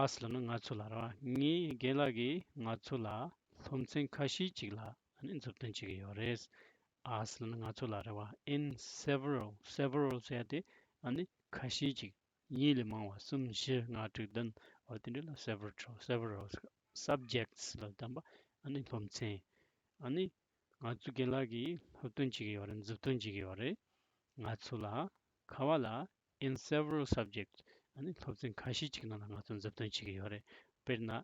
Us ལབ་ན་ང་ཚོ་ལ་རེད་བ། ངའི་རྒན་ལགས་ཀྱིས་ང་ཚོ་ལ་སློབ་ཚན་ཁ་ཤས་ཅིག་ལ་ཨ་ནི་མཛུབ་སྟོན་བྱེད་ཀྱི་ཡོད་རེད། Us ལབ་ན་ང་ཚོ་ལ་རེད་བ། In several, several ཟེར་དེ་ཨ་ནི་ཁ་ཤས་ཅིག་གཉིས་ལས་མང་བ། གསུམ། བཞི། ལྔ། དྲུག། བདུན། འོ་དེ་འདྲ་ལ་several, several subjects ལ་བསྡམས་པ་ཨ་ནི་སློབ་ཚན། ཨ་ནི་ང་ཚོའི་རྒན་ལགས་ཀྱིས་སློབ་སྟོན་བྱེད་ཀྱི་ཡོད་རེད། མཛུབ་སྟོན་བྱེད་ཀྱི་ཡོད་རེད། ང་ཚོ་ལ། ག་བ་ལ། In several subjects. ཨ་ནི་སློབ་ཚན་ཁ་ཤས་ཅིག་ནང་ལ་ང་ཚོ་མཛུབ་སྟོན་བྱེད་ཀྱི་ཡོད་རེད། དཔེར་ན།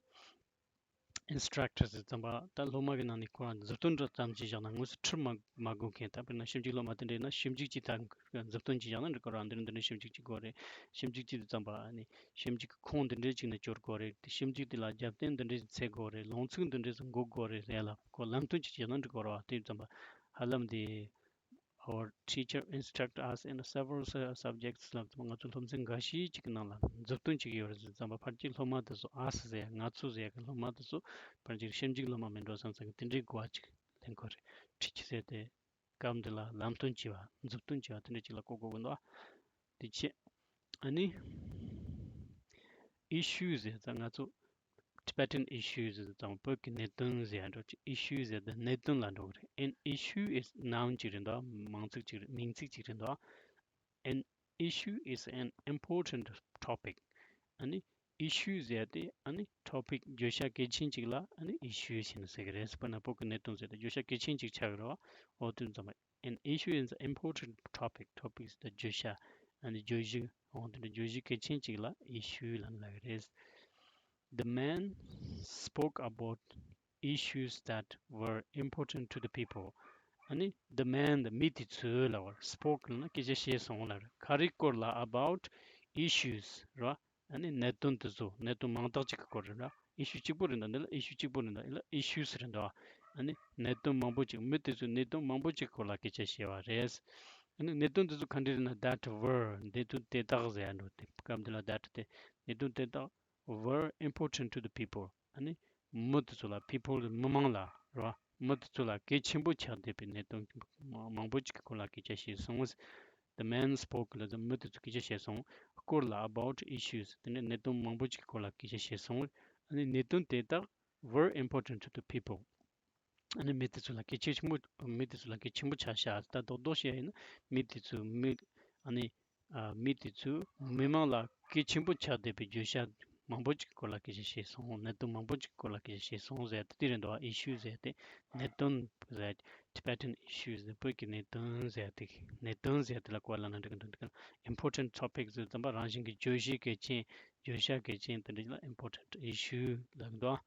Instructor ཟེར་ཙམ་པ་ད་སློབ་མ་གི་ནང་ནས་ཁོ་རང་མཛུབ་སྟོན་འདྲ་ཙམ་ཅིག་བཞག་ན་དངོས་སུ་ཁྲིད་མ་མ་དགོས་མཁན། ད་དཔེར་ན་ཞིབ་འཇུག་སློབ་མ་དེ་འདྲ་ཡིན་ན་ཞིབ་འཇུག་ཅིག་ད་མཛུབ་སྟོན་ཅིག་བཞག་ན་འགྲིག་གི་རེད། འདི་འདི་འདྲ་ཞིབ་འཇུག་ཅིག་དགོས་རེད། ཞིབ་འཇུག་ཅིག་དུས་ཙམ་པ་ཨ་ནི་ཞིབ་འཇུག་གི་ཁུངས་འདི་འདྲའི་ཅིག་ནས་སྐྱོར་དགོས་རེད། དེ་ཞིབ་འཇུག་དེ་ལ་རྒྱབ་རྟེན་འདི་འདྲའི་འཚོལ་དགོས་རེད། ལུང་ཚིག་འདི་འདྲའི་འགོད་དགོས་རེད་ཟེར་ཡ་ལ་ཁོ་ལམ་སྟོན་ཅིག་བྱས་ན་འགྲིག་གི་རེད་བ། དེ་ཙམ་པ་ཧ་ལམ་དེ། Our teacher instruct us in several su- subjects ལབ་དུས་ང་ཚོ་སློབ་ཚན་འགའ་ཤས་ཅིག་གི་ནང་ལ་མཛུབ་སྟོན་བྱེད་ཀྱི་ཡོད་རེད་ཟེར་ཙམ་པ། ཕལ་ཆེར་སློབ་མ་དེ་ཚོ། Us ཟེར་ཡ། ང་ཚོ་ཟེར་ཡ་གི་སློབ་མ་དེ་ཚོ་ཕལ་ཆེར་ཞིབ་འཇུག་སློབ་མ་མིན་འགྲོ་བསམ་བསམ་གི་དེ་འདྲའི་གོ་བ་ཅིག་ལེན་གྱི་རེད། teach ཟེར་དེ། སྐབས་འདི་ལ་ལམ་སྟོན་བྱས་པ། མཛུབ་སྟོན་བྱས་པ་དེ་འདྲ་ཅིག་ལ་གོ་དགོས་ཀྱི་འདུག་ཨ། དེ་བྱས། ཨ་ནི་issue ཟེར་ཙང་ང་ཚོ་Tibetan issue ཟེར་ཙང་བོད་ཀྱི་གནད་དོན་ཟེར་ཡ་འགྲོ། issue ཟེར་དེ་གནད་དོན་ལ་འགྲོ་གི་རེད། An issue is noun ཅིག་རེད་འདུག་མིང་ཚིག་ཅིག་རེད། མིང་ཚིག་ཅིག་རེད་འདུག An issue is an important topic. ཨ་ནི་issue ཟེར་དེ་ཨ་ནི་topic བརྗོད་བྱ་གལ་ཆེན་ཅིག་ལ་ཨ་ནི་issue ཟེར་ནས་ཟེར་གི་རེད། དཔེར་ན་བོད་ཀྱི་གནད་དོན་ཟེར་དེ་བརྗོད་བྱ་གལ་ཆེན་ཅིག་ཆགས་ཀྱི་རེད་བ། འོ་དེ་ཙམ་པ། An issue is an important topic. Topic ཟེར་དེ་བརྗོད་བྱ། ཨ་ནི་བརྗོད་གཞི། འོ་དེ་འདྲ་བརྗོད་གཞི་གལ་ཆེན་ཅིག་ལ་issue ལབ་ནས་ལབ་ཀྱི་རེད། The man spoke about issues that were important to the people. ཨ་ནི་the man དེ་མི་དེ་ཚོས་ལབ་པ་རེད། spoke ལབ་ན་སྐད་ཆ་བཤད་སོང་ལབ་རེད། ག་རེའི་སྐོར་ལ། about issues རེད་བ། ཨ་ནི་གནད་དོན་དེ་ཚོ། གནད་དོན་མང་དག་ཅིག་གི་སྐོར་རེད་ལ། issue གཅིག་པོ་རེད་འདུག་འདི་ལ་issue གཅིག་པོ་རེད་འདུག་འདི་ལ་issues རེད་འདུག་ཨ་ནི་གནད་དོན་མང་པོ་ཅིག་མི་དེ་ཚོས་གནད་དོན་མང་པོ་ཅིག་སྐོར་ལ་སྐད་ཆ་བཤད་པ་རེད། ཨ་ནི་གནད་དོན་དེ་ཚོ་ག་འདྲ་རེད་ན། that were, གནད་དོན་དེ་དག་ཟེར་ཡ་འགྲོ་དེ་སྐབས་འདི་ལ་that དེ་གནད་དོན་དེ་དག were important to the people. ཨ་ནི་མི་དེ་ཚོ་ལ། people མི་མང་ལ་རེད་བ། མི་དེ་ཚོ་ལ་གལ་ཆེན་པོ་ཆགས་བསྡད་པའི་གནད་དོན་མང་པོ་ཅིག་གི་སྐོར་ལ་སྐད་ཆ་བཤད་སོང་། The man spoke. ལ་མི་དེ་ཚོས་སྐད་ཆ་བཤད་སོང་། སྐོར་ལ། about issues. དེ་ནས་གནད་དོན་མང་པོ་ཅིག་གི་སྐོར་ལ་སྐད་ཆ་བཤད་སོང་། ཨ་ནི་གནད་དོན་དེ་དག were important to the people. ཨ་ནི་མི་དེ་ཚོ་ལ་གལ་ཆེ་ཆེན་པོ། མི་དེ་ཚོ་ལ་གལ་ཆེན་པོ་ཆགས་ཤག་ད་རྡོག་རྡོག་བཤད་ཡིན་ན། མི་དེ་ཚོ་མི། ཨ་ནི་ཨ། མི་དེ་ཚོ་མི་མང་ལ་གལ་ཆེན་པོ་ཆགས་བསྡད་པའི་བརྗོད་བྱ་མང་པོ་ཅིག་སྐོར་ལ་སྐད་ཆ་བཤད་སོང་། གནད་དོན་མང་པོ་ཅིག་སྐོར་ལ་སྐད་ཆ་བཤད་སོང་ཟེར་ཏེ་དེ་རེད་འདུག་ཨ། issue ཟེར་ཏེ་གནད་དོན་ཟེར། Tibetan issues ནི་བོད་ཀྱི་གནད་དོན་ཟེར་ཏེ། གནད་དོན་ཟེར་ཏེ་ལ་གོ་བ་ལ་ན་འགྲིག་གི་འདུག Important topic ཟེར་ཙམ་པ་རང་བཞིན་གྱི་བརྗོད་གཞི་གལ་ཆེན། བརྗོད་བྱ་གལ་ཆེན་དེ་འདྲ་ལ་important issue ལབ་འདུག་ཨ།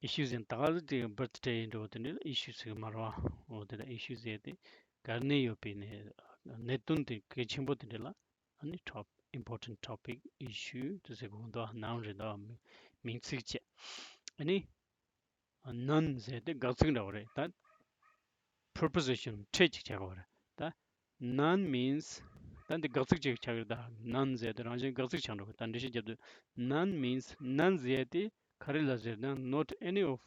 Issues ཡིན་ད་ག་ཟེར་ཏེ་birthday འདྲ་བོ་དེ་འདྲ་ལ་issues ཟེར་གི་མ་རེད་བ། འོ་དེ་ལ་issues ཟེར་ཏེ་གལ་གནད་ཡོད་པའི་གནད། གནད་དོན་དེ་གལ་ཆེན་པོ་དེ་འདྲ་ལ། ཨ་ནི་top important topic issue དེ་ཟེར་གོ་འདུག noun རེད་འདུག་མིང་ཚིག་བྱས། ཨ་ནི་none ཟེར་ཏེ་དགག་ཚིག་འདྲ་བོ་རེད་ད། preposition ཕྲད་ཅིག་བྱ་དགོས་རེད་ད། None means ད་འདི་དགག་ཚིག་ཅིག་ཆགས་ཀྱི་རེད་ད། None ཟེར་ཏེ་རང་བཞིན་དགག་ཚིག་ཆགས་འགྲོ་གི་ད། འགྲེལ་བཤད་རྒྱབ་དུས་none means none ཟེར་ཏེ་ག་རེ་ལ་ཟེར་ན། not any of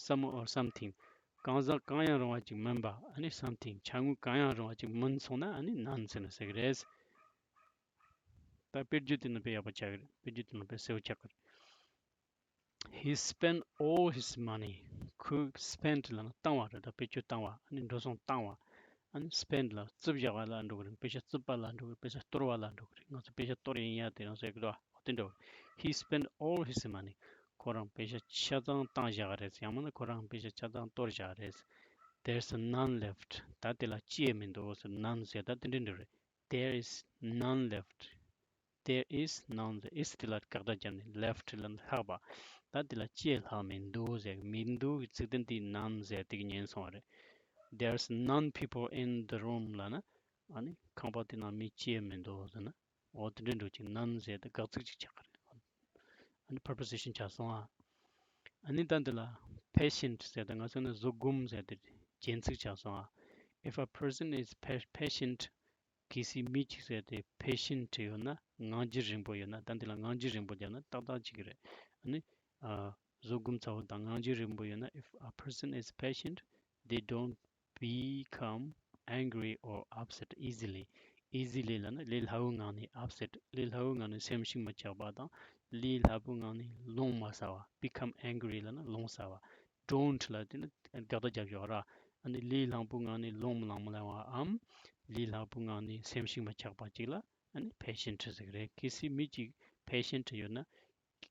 some or something གང་ཟག་གང་ཡང་རུང་བ་ཅིག་མིན་པ། ཨ་ནི་something ཆ་དངོས་གང་ཡང་རུང་བ་ཅིག་མིན་སོང་ན་ཨ་ནི་none ཟེར་ན་ཟེར་གི་རེད། ད་དཔེར་བརྗོད་དེ་ནི་དཔེ་ཡག་པོ་ཆགས་ཀྱི་རེད། དཔེར་བརྗོད་དེ་ནི་དཔེ་གསལ་པོ་ཆགས་ཀྱི་རེད། He spent all his money. ཁོས་spent ལབ་ན་བཏང་བ་རེད་ད། བེད་སྤྱོད་བཏང་བ། ཨ་ནི་འགྲོ་སོང་བཏང་བ། ཨ་ནི་spent ལ་རྩིབ་བཞག་པ་ལ་འགྲོ་གི་རེད། པེ་ཤ་རྩིབ་པ་ལ་འགྲོ་གི་རེད། པེ་ཤ་གཏོར་བ་ལ་འགྲོ་གི་རེད། ང་ཚོ་པེ་ཤ་གཏོར་ཡིན་ཡ་དེ་རང་ཟེར་གི་རེད་བ། འོ་དེ་འདྲ་བ། He spent all his money. ཁོ་རང་པེ་ཤ་ཆ་ཚང་བཏང་བཞག་རེད། ཡང་མིན་ན་ཁོ་རང་པེ་ཤ་ཆ་ཚང་གཏོར་བཞག་རེད། There's none left. ད་དེ་ལ་ཅི་ཡང་མི་འདུག་ཟེར། none ཟེར་ད་དེ་འདྲ་འདྲ་རེད། There is none left. There is none. Is དེ་ལ་དགག་སྒྲ་བརྒྱབ་ནས་left ལ་ལྷག་པ། ད་དེ་ལ་ཅི་ཡང་ལྷག་མི་འདུག་ཟེར། མི་འདུག་གི་ཚིག་དོན་དེ་none ཟེར་དེ་གི་ཉན་སོང་བ་རེད། There's none people in the room ལབ་ན། ཨ་ནི་ཁང་པ་དེ་ནང་མི་ཅི་ཡང་མི་འདུག་ཟེར་ན། འོ་དེ་འདྲ་འདྲ་ཅིག none ཟེར་ཏེ་དགག་ཚིག་ཅིག་ཆགས་ཀྱི་རེད། ཨ་ནི་preposition ཆགས་སོང་ཨ། ཨ་ནི་ད་འདི་ལ་patient ཟེར་ཏེ་ང་ཚོ་ནི་བཟོད་སྒོམ་ཟེར་ཏེ་རྒྱན་ཚིག་ཆགས་སོང་ཨ། If a person is pa- patient གལ་སྲིད་མི་གཅིག་ཟེར་ཏེ་patient ཡོད་ན། ངང་རྒྱུད་རིང་པོ་ཡོད་ན། ད་འདི་ལ་ངང་རྒྱུད་རིང་པོ་བརྒྱབ་ན་ཏག་ཏག་ཅིག་རེད། ཨ་ནི་ཨ་བཟོད་སྒོམ་ཚ་བོ་དང་ངང་རྒྱུད་རིང་པོ་ཡོད་ན། If a person is patient, they don't become angry or upset easily. Easily ལབ་ན་ལས་སླ་བོའི་ངང་ནས། upset ལས་སླ་བོའི་ངང་ནས་སེམས་ཤུགས་མི་ཆག་པ་དང་། ལས་སླ་པོའི་ངང་ནས་རླུང་མ་ཟ་བ། become angry ལབ་ན་རླུང་ཟ་བ། don't ལབ་དེ་ནི་དགག་སྒྲ་རྒྱབ་ཡོད་ར། ཨ་ནི་ལས་སླ་པོའི་ངང་ནས་རླུང་མི་ལངས་མི་ལངས་པའམ། ལས་སླ་པོའི་ངང་ནས་སེམས་ཤུགས་མི་ཆག་པ་ཅིག་ལ་ཨ་ནི་patient ཟེར་གི་རེད། གལ་སྲིད་མི་གཅིག་patient ཡོད་ན།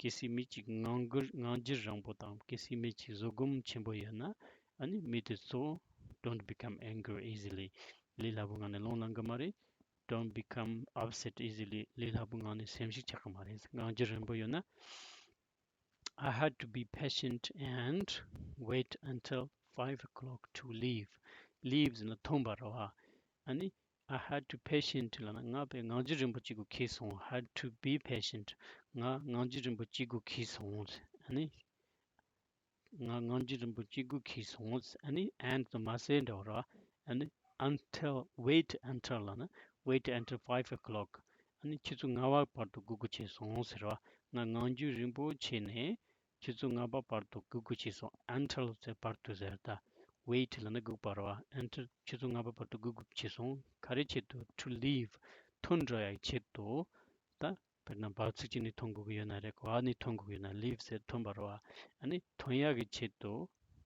གལ་སྲིད་མི་གཅིག་ངང་རྒྱུད་ངང་རྒྱུད་རིང་པོ་དང་། གལ་སྲིད་མི་གཅིག་བཟོད་སྒོམ་ཆེན་པོ་ཡོད་ན། ཨ་ནི་མི་དེ་ཚོ་don't become angry easily. ལས་སླ་པོའི་ངང་ནས་རླུང་ལངས་གི་མ་རེད། Don't become upset easily. ལས་སླ་པོའི་ངང་ནས་སེམས་ཤུགས་ཆག་གི་མ་རེད། ངང་རྒྱུད་རིང་པོ་ཡོད་ན། I had to be patient and wait until five o'clock to leave. Leave ཟེར་ན་ཐོན་པ་རེད་བ། ཨ་ནི་I had to patient ལབ་ན་ང་དཔེ་ངང་རྒྱུད་རིང་པོ་གཅིག་དགོས་ཁེལ་སོང་། Had to be patient. ང་ངང་རྒྱུད་རིང་པོ་གཅིག་དགོས་ཁེལ་སོང་། ཨ་ནི་ང་ངང་རྒྱུད་རིང་པོ་གཅིག་དགོས་ཁེལ་སོང་། ཨ་ནི་and དང་མ་ཟེར་འདྲ་བོ་རེད་བ། ཨ་ནི་until, wait until ལབ་ན་wait until five o'clock. ཨ་ནི་ཆུ་ཚོད་ལྔ་པ་བར་དུ་སྒུག་དགོས་བྱས་སོང་ཟེར་བ། ང་ངང་རྒྱུད་རིང་པོ་བྱས་ནས་ཆུ་ཚོད་ལྔ་པ་བར་དུ་སྒུག་དགོས་བྱས་སོང་། until ཟེར་བར་དུ་ཟེར་ད། wait ལབ་ན་སྒུག་པ་རེད་བ། until ཆུ་ཚོད་ལྔ་པ་བར་དུ་སྒུག་དགོས་བྱས་སོང་། ག་རེ་ཆེད་དུ། to leave ཐོན་འགྲོ་ཡག་ཆེད་དུ། ད་དཔེར་ན་བབ་ཚིགས་གཅིག་ནས་ཐོན་དགོས་ཀྱི་ཡོད་ན་རེད། ག་ནས་ཐོན་དགོས་ཀྱི་ཡོད་ན་leave ཟེར་ཐོན་པ་རེད་བ། ཨ་ནི་ཐོན་ཡག་གི་ཆེད་དུ་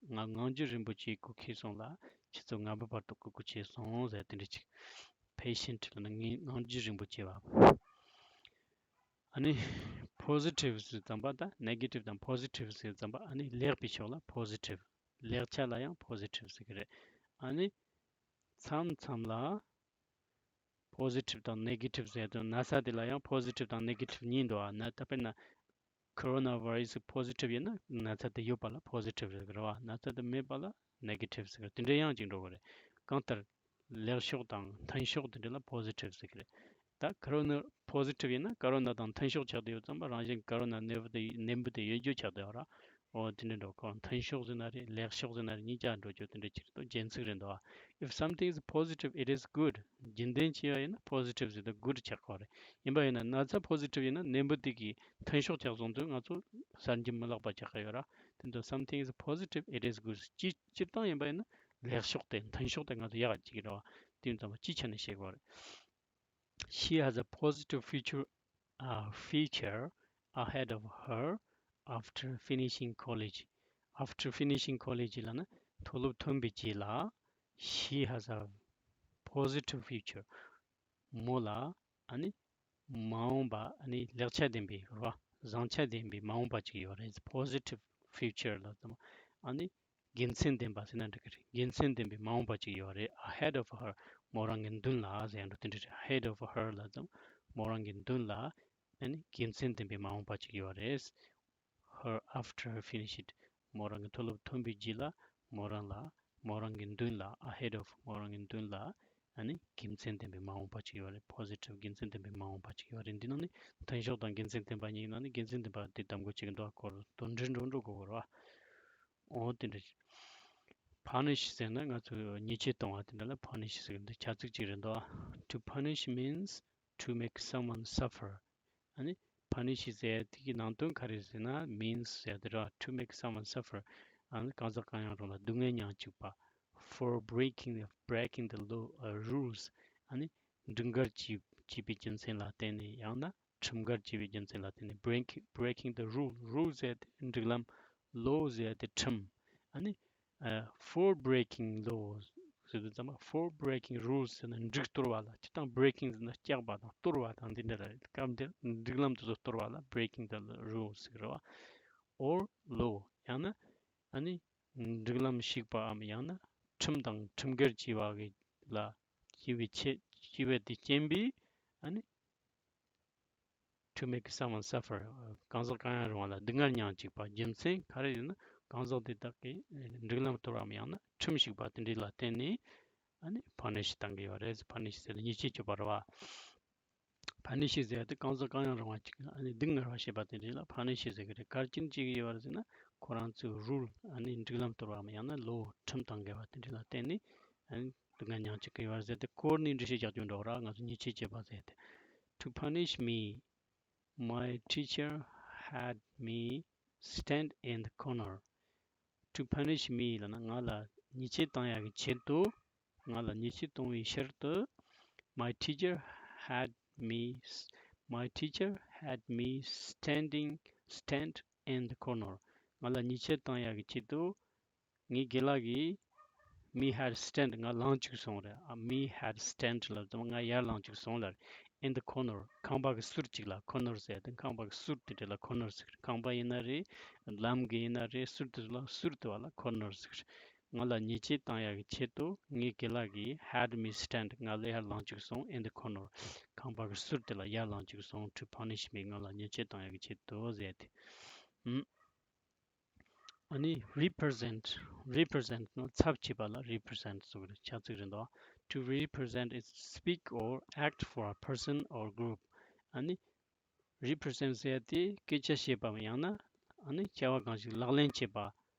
ང་ངང་རྒྱུད་རིང་པོ་གཅིག་སྒུག་ཁེལ་སོང་ལ། ཆུ་ཚོད་ལྔ་པ་བར་དུ་སྒུག་དགོས་བྱས་སོང་ཟེར་དེ་འདྲ་ཅིག patient ལབ་ན་ངའི་ངང་རྒྱུད་རིང་པོ་བྱས་པ། ཨ་ནི་positive ཟེར་ཙམ་པ་དང་negative དང་positive ཟེར་ཙམ་པ། ཨ་ནི་ལེགས་པའི་ཕྱོགས་ལ་positive། ལེགས་ཆ་ལ་ཡང་positive ཟེར་གི་རེད། ཨ་ནི་མཚམས་མཚམས་ལ་positive དང་negative ཟེར་དུས་ན་ཚ་དེ་ལ་ཡང་positive དང་negative གཉིས་འདུག་ཨ། ན་ད་དཔེར་ན་coronavirus positive ཡིན་ན་ན་ཚ་དེ་ཡོད་པ་ལ་positive ཟེར་གི་རེད་བ། ན་ཚ་དེ་མེད་པ་ལ་negative ཟེར་གི་རེད། དེ་འདྲ་ཡང་ཅིག་འགྲོ་གི་རེད། གང་ལྟར་ལེགས་ཕྱོགས་དང་མཐུན་ཕྱོགས་དེ་འདྲ་ལ་positive ཟེར་གི་རེད། ད་corona positive ཡིན་ན་corona དང་མཐུན་ཕྱོགས་ཆགས་བསྡད་ཡོད་ཙམ་པ་རང་བཞིན་corona ནད་འབུ་དེ་ནད་འབུ་དེ་ཡོད་རྒྱུ་ཆགས་བསྡད་ཡོད་ར། འོ་དེ་འདྲ་འགྲོ་གོ། མཐུན་ཕྱོགས་ཟེར་ན་རེད། ལེགས་ཕྱོགས་ཟེར་ན་རེད། གཉིས་ཆ་འགྲོ་རྒྱུ་དེ་འདྲ་ཅིག་རེད་དོ། རྒྱན་ཚིག་རེད་འདུག་ཨ། If something is positive, it is good. རྒྱུན་ལྡན་བྱས་པ་ཡིན་ན་positive ཟེར་དུས་good ཆགས་གོ་རེད། ཡིན་པ་ཡིན་ན་ན་ཚ་positive ཡིན་ན་ནད་འབུ་དེ་གི་མཐུན་ཕྱོགས་ཆགས་སོང་དུས་ང་ཚོ་གསར་འགྱུར་མི་ལེགས་པ་ཆགས་ཀྱི་ཡོད་ར། དེ་འདྲ་something is positive, it is good. སྤྱིར་སྤྱིར་བཏང་ཡིན་པ་ཡིན་ན་ལེགས་ཕྱོགས་དེ་མཐུན་ཕྱོགས་དེ་ང་ཚོ་ཡག་ཅིག་རེད་བ། དེ་ཡིན་ཙང་སྤྱི་ཆ་ནས་བཤད་དགོས་རེད། She has a positive future, uh, future ahead of her after finishing college. After finishing college ལབ་ན་མཐོ་སློབ་ཐོན་པའི་རྗེས་ལ། She has a positive future. མོ་ལ་ཨ་ནི་མ་འོངས་པ་ཨ་ནི་ལེགས་ཆ་ལྡན་པའི་རེད་བ། བཟང་ཆ་ལྡན་པའི་མ་འོངས་པ་ཅིག་ཡོད་རེད། Positive future ལ་ཙམ་ཨ་ནི་དགེ་མཚན་ལྡན་པ་ཟེར་ན་འགྲིག་གི་རེད། དགེ་མཚན་ལྡན་པའི་མ་འོངས་པ་ཅིག་ཡོད་རེད། Ahead of her. མོ་རང་གི་མདུན་ལ་ཟེར་ཡང་འགྲོ་དེ་འདྲ་རེད། Ahead of her ལ་ཙམ་མོ་རང་གི་མདུན་ལ་ཨ་ནི་དགེ་མཚན་ལྡན་པའི་མ་འོངས་པ་ཅིག་ཡོད་རེད། Her after her finished. མོ་རང་གི་མཐོ་སློབ་ཐོན་པའི་རྗེས་ལ་མོ་རང་ལ་མོ་རང་གི་མདུན་ལ། Ahead of. མོ་རང་གི་མདུན་ལ་ཨ་ནི་དགེ་མཚན་ལྡན་པའི་མ་འོངས་པ་ཅིག་ཡོད་རེད། Positive. དགེ་མཚན་ལྡན་པའི་མ་འོངས་པ་ཅིག་ཡོད་རེད། འདི་ནང་ནས་མཐུན་ཕྱོགས་དང་དགེ་མཚན་ལྡན་པ་གཉིས་ནང་ནས་དགེ་མཚན་ལྡན་པ་དེ་གདམ་དགོས་ཅིག་འདུག་གོ། དོན་འགྲེལ་འགྲོ་འགྲོ་དགོས་རེད་བ། འོ་དེ་འདྲ། Punish ཟེར་ན་ང་ཚོས་ཉེས་ཆད་གཏོང་བ་དེ་འདྲ་ལ་punish ཟེར་གི་འདུག་ཆ་ཚིག་ཅིག་རེད་འདུག To punish means to make someone suffer. ཨ་ནི་punish ཟེར་དེ་གི་ནང་དོན་ག་རེ་ཟེར་ན། means ཟེར་དེ་ར། to make someone suffer. ཨ་ནི་གང་ཟག་གང་ཡང་རུང་ལ་སྡུག་བསྔལ་མྱངས་བཅུག་པ། For breaking, breaking the law, uh, rules. ཨ་ནི་སྒྲིག་འགལ་བྱས་བྱས་པའི་རྒྱུ་མཚན་ལ་བརྟེན་ནས། ཡང་ན་ཁྲིམས་འགལ་བྱས་པའི་རྒྱུ་མཚན་ལ་བརྟེན་ནས། break, breaking the rule. Rule ཟེར་དེ་སྒྲིག་ལམ། law ཟེར་དེ་ཁྲིམས། ཨ་ནི་ཨ། for breaking laws ཟེར་དུས་ཙམ་པ། For breaking rules ཟེར་ན་འགྲིག་གཏོར་བ་ལ། སྤྱིར་བཏང་breaking ཟེར་ན་བཅག་པ་དང་གཏོར་བ་དང་འདི་འདྲ་རེད། སྐབས་འདིར་སྒྲིག་ལམ་དེ་ཚོ་གཏོར་བ་ལ་breaking the rules ཟེར་བ། Or law. ཡང་ན་ཨ་ནི་སྒྲིག་ལམ་ཞིག་པའམ་ཡང་ན་ཁྲིམས་དང་ཁྲིམས་འགལ་བྱས་པ་གི་ལ་བྱས་པའི་ཆེད། བྱས་པའི་དེ་རྐྱེན་པས་ཨ་ནི to make someone suffer. གང་ཟག་གང་ཡང་རུང་བ་ལ་སྡུག་བསྔལ་མྱངས་བཅུག་པ། རྒྱུ་མཚན་ག་རེ་ཡིན་ན་གང་ཟག་དེ་དག་གིས་སྒྲིག་ལམ་གཏོར་བའམ་ཡང་ན་ཁྲིམས་ཞིག་པ་དེ་འདྲ་ལ་བརྟེན་ནས་ཨ་ནི་punish བཏང་གི་ཡོད་རེད། punish ཟེར་ན་ཉེས་ཆད་གཅོད་པ་རེད་བ། punish ཟེར་དེ་གང་ཟག་གང་ཡང་རུང་བ་ཅིག་ཨ་ནི་སྡུག་བསྔལ་བ་བྱེད་པ་དེ་འདྲ་ལ་punish ཟེར་གི་རེད། ག་རེ་བྱེད་ཀྱི་ཡོད་རེད་ཟེར་ན། ཁོ་རང་ཚོའི་rule ཨ་ནི་སྒྲིག་ལམ་གཏོར་བའམ་ཡང་ན་law ཁྲིམས་དང་འགལ་བ་དེ་འདྲ་ལ་བརྟེན་ནས་ཨ་ནི་སྡུག་བསྔལ་མྱངས་བཅུག་གི་ཡོད་རེད་ཟེར་ཏེ། སྐོར་ནས་འགྲེལ་བཤད་རྒྱག་རྒྱུ་འགྲོ་ར། ང་ཚོ་ཉེས་ཆད་གཅོད་པ་ཟེར་ཏེ། To punish me, my teacher had me stand in the corner. To punish me ལབ་ན་ང་ལ་ཉེས་ཆད་བཏང་ཡག་གི་ཆེད་དུ། ང་ལ་ཉེས་ཆད་གཏོང་བའི་ཕྱིར་དུ། My teacher had me, my teacher had me standing, stand in the corner. ང་ལ་ཉེས་ཆད་བཏང་ཡག་གི་ཆེད་དུ། ངའི་དགེ་ལགས་ཀྱིས། Me had stand. ང་ལངས་བཅུག་སོང་རེད། ཨ། Me had stand ལབ་དུས་ང་ཡར་ལངས་བཅུག་སོང་ལབ་རེད། In the corner. ཁང་པ་གི་ཟུར་གཅིག་ལ། corner ཟེར་དེ་ཁང་པ་གི་ཟུར་དེ་འདྲ་ལ་corner ཟེར། ཁང་པ་ཡིན་ན་རེད། ལམ་གི་ཡིན་ན་རེད། ཟུར་དེ་ལ། ཟུར་དེ་བ་ལ་corner ཟེར། ང་ལ་ཉེས་ཆད་བཏང་ཡག་གི་ཆེད་དུ་ངའི་དགེ་ལགས་ཀྱིས། had me stand. ང་ལ་ཡར་ལངས་བཅུག་སོང་། In the corner. ཁང་པ་གི་ཟུར་དེ་ལ་ཡར་ལངས་བཅུག་སོང་། To punish me. ང་ལ་ཉེས་ཆད་བཏང་ཡག་གི་ཆེད་དུ་ཟེར་དེ། ཨུམ། ཨ་ནི་represent. Represent ནི་ཚབ་བྱེད་པ་ལ་represent ཟེར་གི་རེད། ཆ་ཚིག་རེད་འདུག To represent is speak or act for a person or group. ཨ་ནི་represent ཟེར་ཡ་དེ་སྐད་ཆ་བཤད་པའམ་ཡང་ན་ཨ་ནི་བྱ་བ་གང་ཞིག་ལག་ལེན་བྱེད་པ།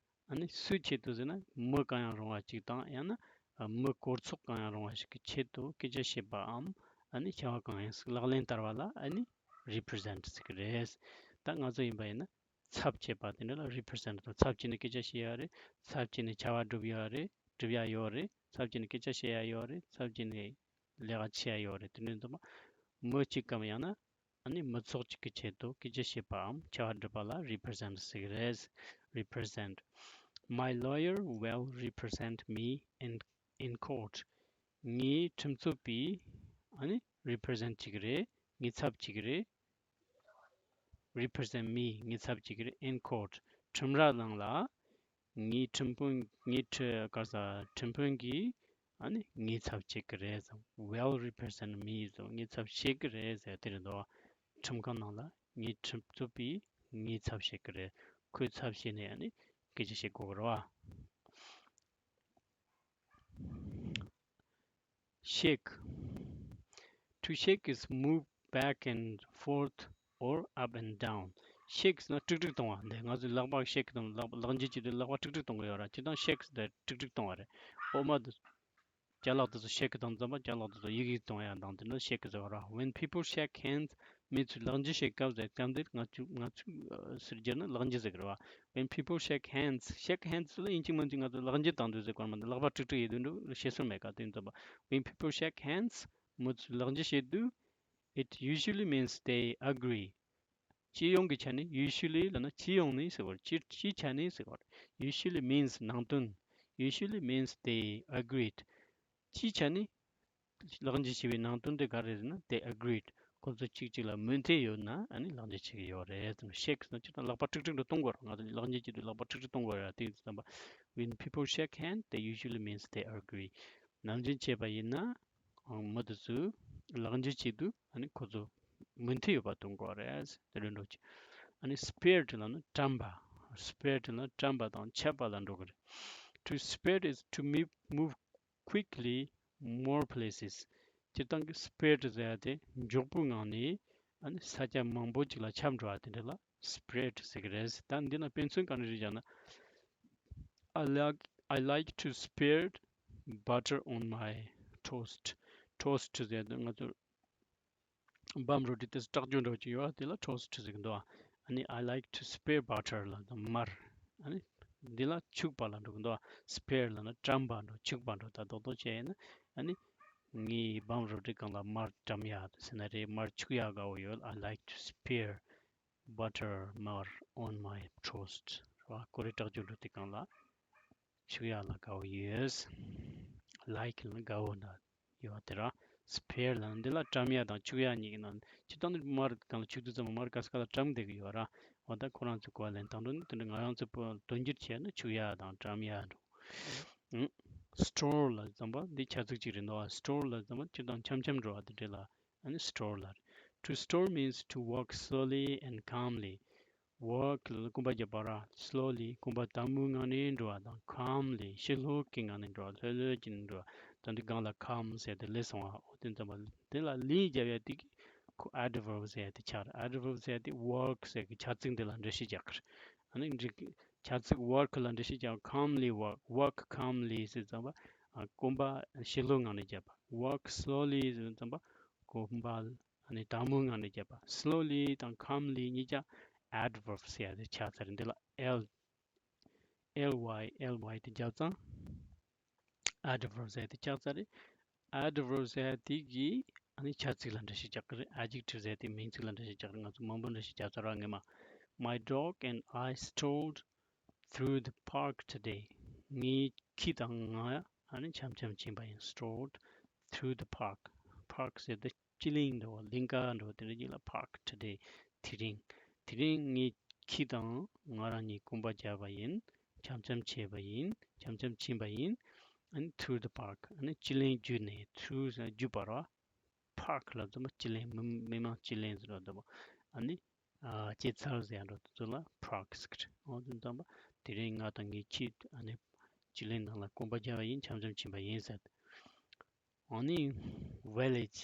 ཨ་ནི་སུའི་ཆེད་དུ་ཟེར་ན་མི་གང་ཡང་རུང་བ་ཅིག་དང་། ཡང་ན་མི་སྐོར་ཚོགས་གང་ཡང་རུང་བ་ཞིག་གི་ཆེད་དུ་སྐད་ཆ་བཤད་པའམ་ཨ་ནི་བྱ་བ་གང་ཡང་ཞིག་ལག་ལེན་བསྟར་བ་ལ་ཨ་ནི་represent ཟེར་གི་རེད། ད་ང་ཚོ་ཡིན་པ་ཡིན་ན། ཚབ་བྱེད་པ་དེ་འདྲ་ལ་represent དང་། ཚབ་བྱས་ནས་སྐད་ཆ་བཤད་ཡ་རེད། ཚབ་བྱས་ནས་བྱ་བ་སྒྲུབ་ཡ་རེད། སྒྲུབ་ཡ་ཡོད་རེད། ཚབ་བྱས་ནས་སྐད་ཆ་བཤད་ཡ་ཡོད་རེད། ཚབ་བྱས་ནས་ལས་ཀ་བྱེད་ཡ་ཡོད་རེད། དེ་འདྲ་འདུག་མ། མི་གཅིག་གམ་ཡང་ན་ཨ་ནི་མི་ཚོགས་གཅིག་གི་ཆེད་དུ་སྐད་ཆ་བཤད་པའམ་བྱ་བ་སྒྲུབ་པ་ལ་represent ཟེར་གི་རེད། Represent. My lawyer will represent me in, in court. ངའི་ཁྲིམས་རྩོད་པས་ཨ་ནི་represent བྱེད་ཀྱི་རེད། ངའི་ཚབ་བྱེད་ཀྱི་རེད། Represent me. ངའི་ཚབ་བྱེད་ཀྱི་རེད། In court. ཁྲིམས་ར་ནང་ལ་ངའི་ཁྲིམས་དཔོན། ངའི་ཁྲི། ག་ས། ཁྲིམས་དཔོན་གྱིས་ཨ་ནི་ངའི་ཚབ་བྱེད་ཀྱི་རེད་ཟེར། Will represent me ཟེར། ངའི་ཚབ་བྱེད་ཀྱི་རེད་ཟེར་དེ་རེད་འདུག་ཁྲིམས་ཁང་ནང་ལ་ངའི་ཁྲིམས་རྩོད་པས་ངའི་ཚབ་བྱེད་ཀྱི་རེད། ཁོའི་ཚབ་བྱས་ནས་ཨ་ནི་སྐད་ཆ་བཤད་དགོས་ཀྱི་རེད་བ། Shake. To shake is move back and forth or up and down. shake ཟེར་ན་དཀྲུག་དཀྲུག་གཏོང་བ། འདི་ང་ཚོས་ལག་པ་shake དང་ལག་ལག་འཇུ་བྱེད་དུས་ལག་པ་དཀྲུག་དཀྲུག་གཏོང་གི་ཡོད་ར། སྤྱིར་བཏང་shake ཟེར་དུས་དཀྲུག་དཀྲུག་གཏོང་བ་རེད། འོ་མ་དེ་ཅ་ལག་དེ་ཚོ་shake དང་འཛོམས་པ། ཅ་ལག་དེ་ཚོ་ཡི་གེ་གཏོང་ཡ་དང་དེ་འདྲ་shake ཟེར་བ་ར། When people shake hands མི་ཚོས་ལག་འཇུ་བྱེད་སྐབས་ཟེར་སྐབས་འདིར་ང་ཚོས་ང་ཚོས་ཟེར་རྒྱུ་ན་ལག་འཇུ་ཟེར་གི་རེད་བ། When people shake hands, shake hands ལ་དབྱིན་ཇི་མིན་ཚིག་ང་ཚོས་ལག་འཇུ་བཏང་དུས་ཟེར་གོ་མ། ལག་པ་དཀྲུག་དཀྲུག་ཡེད་དུས་འགྲོ་བཤད་སྲོལ་མེད་ཀ། དེ་ཡིན་ཙམ་པ། When people shake hands མི་ཚོས་ལག་འཇུ་བྱེད་དུས། It usually means they agree. སྤྱི་ཡོངས་ཀྱི་ཆ་ནས། usually ལབ་ན་སྤྱི་ཡོངས་ནས་ཟེར་བ། སྤྱི་སྤྱིའི་ཆ་ནས་ཟེར་བ། Usually means ནང་དོན། Usually means they agreed. སྤྱིའི་ཆ་ནས་ལག་འཇུ་བྱས་པའི་ནང་དོན་དེ་ག་རེ་རེད་ཟེར་ན། They agreed. ཁོ་ཚོ་གཅིག་གཅིག་ལ་མོས་མཐུན་ཡོད་ན་ཨ་ནི་ལག་འཇུ་བྱེད་ཀྱི་ཡོད་རེད་ཟེར། shake ཟེར་ན་སྤྱིར་བཏང་ལག་པ་དཀྲུག་དཀྲུག་འདྲ་གཏོང་དགོས་རེད། ང་ཚོ་ལག་འཇུ་བྱེད་དུས་ལག་པ་དཀྲུག་དཀྲུག་གཏོང་དགོས་རེད། དེ་ཡིན་ཙམ་པ། When people shake hand, they usually means they agree. ནམ་རྒྱུན་བྱས་པ་ཡིན་ན། ཨང་། མི་དེ་ཚོས་ལག་འཇུ་བྱེད་དུས་ཨ་ནི་ཁོ་ཚོ་མོས་མཐུན་ཡོད་པ་སྟོན་དགོས་རེད། དེ་འདྲ་འགྲོ་ཅིག་ཨ་ནི་spirit ལབ་ན་བཀྲམ་པ། spirit ལབ་ན་བཀྲམ་པ་དང་ཆད་པ་ལ་འགྲོ་གི་རེད། To spirit is to move, move quickly more places. སྤྱིར་བཏང་གི་spirit ཟེར་ཡ་དེ་མགྱོགས་པོའི་ངང་ནས་ཨ་ནི་ས་ཆ་མང་པོ་ཅིག་ལ་ཁྱབ་འགྲོ་བ་དེ་འདྲ་ལ་spirit ཟེར་གི་རེད། ད་འདི་ན་དཔེ་མཚོན་ག་འདྲ་རེད་ཟེར་ན། I like, I like to spread butter on my toast. Toast ཟེར་དུས་ང་ཚོ་bun roti དེ་ལྟག་ཅོ་འདྲ་བོ་ཅིག་ཡོད་པ། དེ་ལ་toast ཟེར་གི་འདུག་ཨ་ནི་I like to spread butter ལབ་དུས་མར། ཨ་ནི་འདི་ལ་བྱུག་པ་ལ་འགྲོ་གི་འདུག spread ལབ་ན་བཀྲམ་པ་འདྲ། བྱུག་པ་འདྲ། ད་རྡོག་རྡོག་བྱས་ཡིན་ན་ཨ་ནི་ངའི་bun roti གང་ལ་མར་བཀྲམ་ཡག་ཟེར་ན་རེད། མར་བྱུག་ཡག་དགའ་བོ་ཡོད། I like to spread butter more on my toast ར། ཀོ་རེ་ལྟག་ཅོ་འདྲ་དེ་གང་ལ་བྱུག་ཡག་ལ་དགའ་བོ་ཡོད། like ལ་དགའ་བོ་འདྲ་ཡོད་དེ་ར། spread ལ་འདི་ལ་བཀྲམ་ཡག་དང་བྱུག་ཡག་གཉིས་ཀྱི་ནང་། སྤྱིར་བཏང་འདི་མར་གང་ལ་བྱུག་དུས་ཙམ་པ་མར་ག་ས་ག་ལ་བཀྲམ་བསྡད་ཀྱི་ཡོད་ར། འོ་ད་ཁོ་རང་ཚོས་གོ་བ་ལེན་སྟངས་འགྲོ་ནི་དེ་འདྲ། ང་རང་ཚོས་དོན་འགྱུར་བྱས་ན་བྱུག་ཡག་དང་བཀྲམ་ཡག་འགྲོ། ཨང་། store ལ་ཙམ་པ་འདི་བྱ་ཚིག་ཅིག་རེད་འདུག store ལ་ཙམ་པ་སྤྱིར་བཏང་འཆམ་འཆམ་འགྲོ་བ་དེ་འདྲ་ལ། ཨ་ནི་store ལ་རེད། To store means to walk slowly and calmly. walk ལ་རྐང་པ་རྒྱབ་པ་ར། slowly རྐང་པ་དལ་མོའི་ངང་ནས་འགྲོ་བ་དང་། calmly ཞི་ལྷོད་ཀྱི་ངང་ནས་འགྲོ་བ། ལྷོད་ལྷོད་ཀྱིས་འགྲོ་བ། ད་འདི་སྒང་ལ་calm ཟེར་ཏེ་སླེབས་སོང་བ། འོ་དེ་ཙམ་པ་དེ་ལ་ལི་རྒྱབ་ཡ་དེ་ཁོ་adverb ཟེར་ཡ་དེ་ཆགས་རེད། adverb ཟེར་ཡ་དེ་walk ཟེར་གི་བྱ་ཚིག་འདི་ལ་འགྲེལ་བཤད་རྒྱག་གི་རེད། ཨ་ནི་འགྲིག་གི། བྱ་ཚིག་walk ལ་འགྲེལ་བཤད་རྒྱག calmly walk, walk calmly ཟེར་ཙམ་པ། ཨ། རྐང་པ་ཞི་ལྷོད་ངང་ནས་རྒྱབ་པ། walk slowly ཟེར་ཙམ་པ། རྐང་པ་ཨ་ནི་དལ་མོའི་ངང་ནས་རྒྱབ་པ། slowly དང་calmly གཉིས་ཀ་adverb ཟེར་ཡ་དེ་ཆགས་ཚར། འདི་ལ་ལི། ལི་ཝའི། ལི་ཝའི་དེ་རྒྱབ་ཙང་adverb ཟེར་ཡ་དེ་ཆགས་ཚར་རེད། adverb ཟེར་ཡ་དེ་གིས་ཨ་ནི་བྱ་ཚིག་ལ་འགྲེལ་བཤད་རྒྱག་གི་རེད། adjective ཟེར་ཡ་དེ་མིང་ཚིག་ལ་འགྲེལ་བཤད་རྒྱག་གི་རེད། ང་ཚོ་མང་པོ་འགྲེལ་བཤད་རྒྱག་ཚར་བ་སྔོན་མ། My dog and I strolled through the park today. ངའི་ཁྱི་དང་ང་ཨ་ནི་འཆམ་འཆམ་ཕྱིན་པ་ཡིན། strolled through the park. park ཟེར་ཏེ་སྤྱི་གླིང་འདྲ་བོ། གླིང་ག་འདྲ་བོ་དེ་འདྲ་ཅིག་ལ་park today. དེ་རིང་། དེ་རིང་ངའི་ཁྱི་དང་ང་རང་གཉིས་རྐང་པ་བརྒྱབ་པ་ཡིན། འཆམ་འཆམ་བྱས་པ་ཡིན། འཆམ་འཆམ་ཕྱིན་པ་ཡིན། ཨ་ནི་through the park ཨ་ནི་སྤྱི་གླིང་བརྒྱུད་ནས། through ཟེར་ན་བརྒྱུད་པ་རེད་བ། park ལབ་ཙམ་པ་སྤྱི་གླིང་། མི་མི་མང་སྤྱི་གླིང་ཟེར་བ་འདྲ་བོ། ཨ་ནི་ཨ་སྐྱེད་ཚལ་ཟེར་ཡ་འདྲ་བོ་དེ་ཚོ་ལ་park ཟེར་གི་རེད། འོ་དེ་ཙམ་པ་དེ་རིང་ང་དང་ངའི་ཁྱི་ཨ་ནི་སྤྱི་གླིང་ནང་ལ་རྐང་པ་བརྒྱབ་པ་ཡིན། འཆམ་འཆམ་ཕྱིན་པ་ཡིན་ཟེར། ཨ་ནི་village.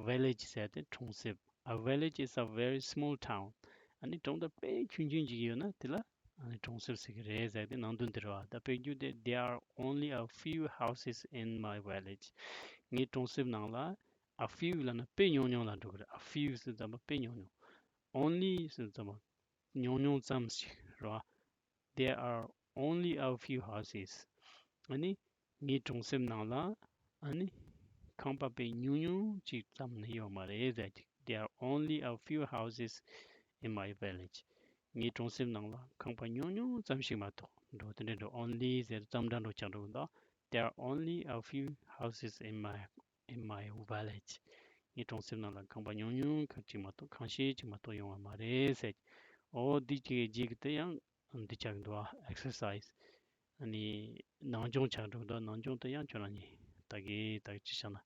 village ཟེར་ཏེ་གྲོང་གསེབ། A village is a very small town. ཨ་ནི་གྲོང་རྡལ་དཔེ་ཆུང་ཆུང་ཅིག་ཡོད་ན་དེ་ལ་ཨ་ནི་གྲོང་གསེབ་ཟེར་གི་རེད་ཟེར་ཏེ་ནང་དོན་དེ་རེད་བ། ད་དཔེར་བརྗོད་དེ། There are only a few houses in my village. ངའི་གྲོང་གསེབ་ནང་ལ། a few ལབ་ན་དཔེ་ཉུང་ཉུང་ལ་འགྲོ་གི་རེད། a few ཟེར་ཙམ་པ་དཔེ་ཉུང་ཉུང་། only ཟེར་ཙམ་པ་ཉུང་ཉུང་ཙམ་ཞིག་རེད་བ། There are only a few houses. ཨ་ནི་ངའི་གྲོང་གསེབ་ནང་ལ་ཨ་ནི་ཁང་པ་དཔེ་ཉུང་ཉུང་ཅིག་ཙམ་ནི་ཡོད་མ་རེད་ཟེར་གི། There are only a few houses in my village. ངའི་གྲོང་གསེབ་ནང་ལ་ཁང་པ་ཉུང་ཉུང་ཙམ་ཞིག་མ་གཏོགས། འགྲོ་དེ་འདྲ་འགྲོ། only ཟེར་ཙམ་འདྲ་འགྲོ་ཆགས་འགྲོ་གི་འདུག There are only a few houses in my in my village. ངའི་གྲོང་གསེབ་ནང་ལ་ཁང་པ་ཉུང་ཉུང་ཁག་ཅིག་མ་གཏོགས། ཁང་ཤས་ཅིག་མ་གཏོགས་ཡོད་མ་རེད་ཟེར། འོ་འདི་གི་རྗེས་ཀྱི་དེ་ཡང་འདི་ཆགས་འདུག exercise. ཨ་ནི་ནང་སྦྱོང་ཆགས་འགྲོ་འདུག་ནང་སྦྱོང་དེ་ཡང་ཁྱོད་རང་གཉིས་ད་གི་ད་གི་ཅི་བྱ་ན།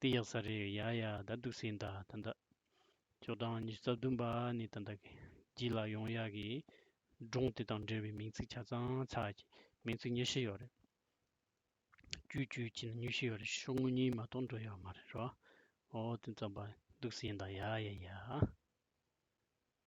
དེ་ཡག་ས་རེད། ཡ་ཡ་ད་འདུག་སེ་ཡིན་ད། ད་ད་ཕྱོགས་གྲངས་ཉི་ཤུ་རྩ་བདུན་པ་ནི་ད་ད་གི་རྗེས་ལ་ཡོང་ཡག་གི་སྒྲུང་དེ་དང་འབྲེལ་བའི་མིང་ཚིག་ཆ་ཚང་ཚར་གི། མིང་ཚིག་ཉི་ཤུ་ཡོད་རེད། བཅུ་བཅུ་གཅིག་ནས་ཉི་ཤུ་ཡོད་རེད། ཤོག་ངོས་གཉིས་མ་གཏོགས་འགྲོ་ཡོད་མ་རེད་རོ། འོ་དེ་ཙམ་པ་འདུག་སེ་ཡིན་ད། ཡ་ཡ་ཡ།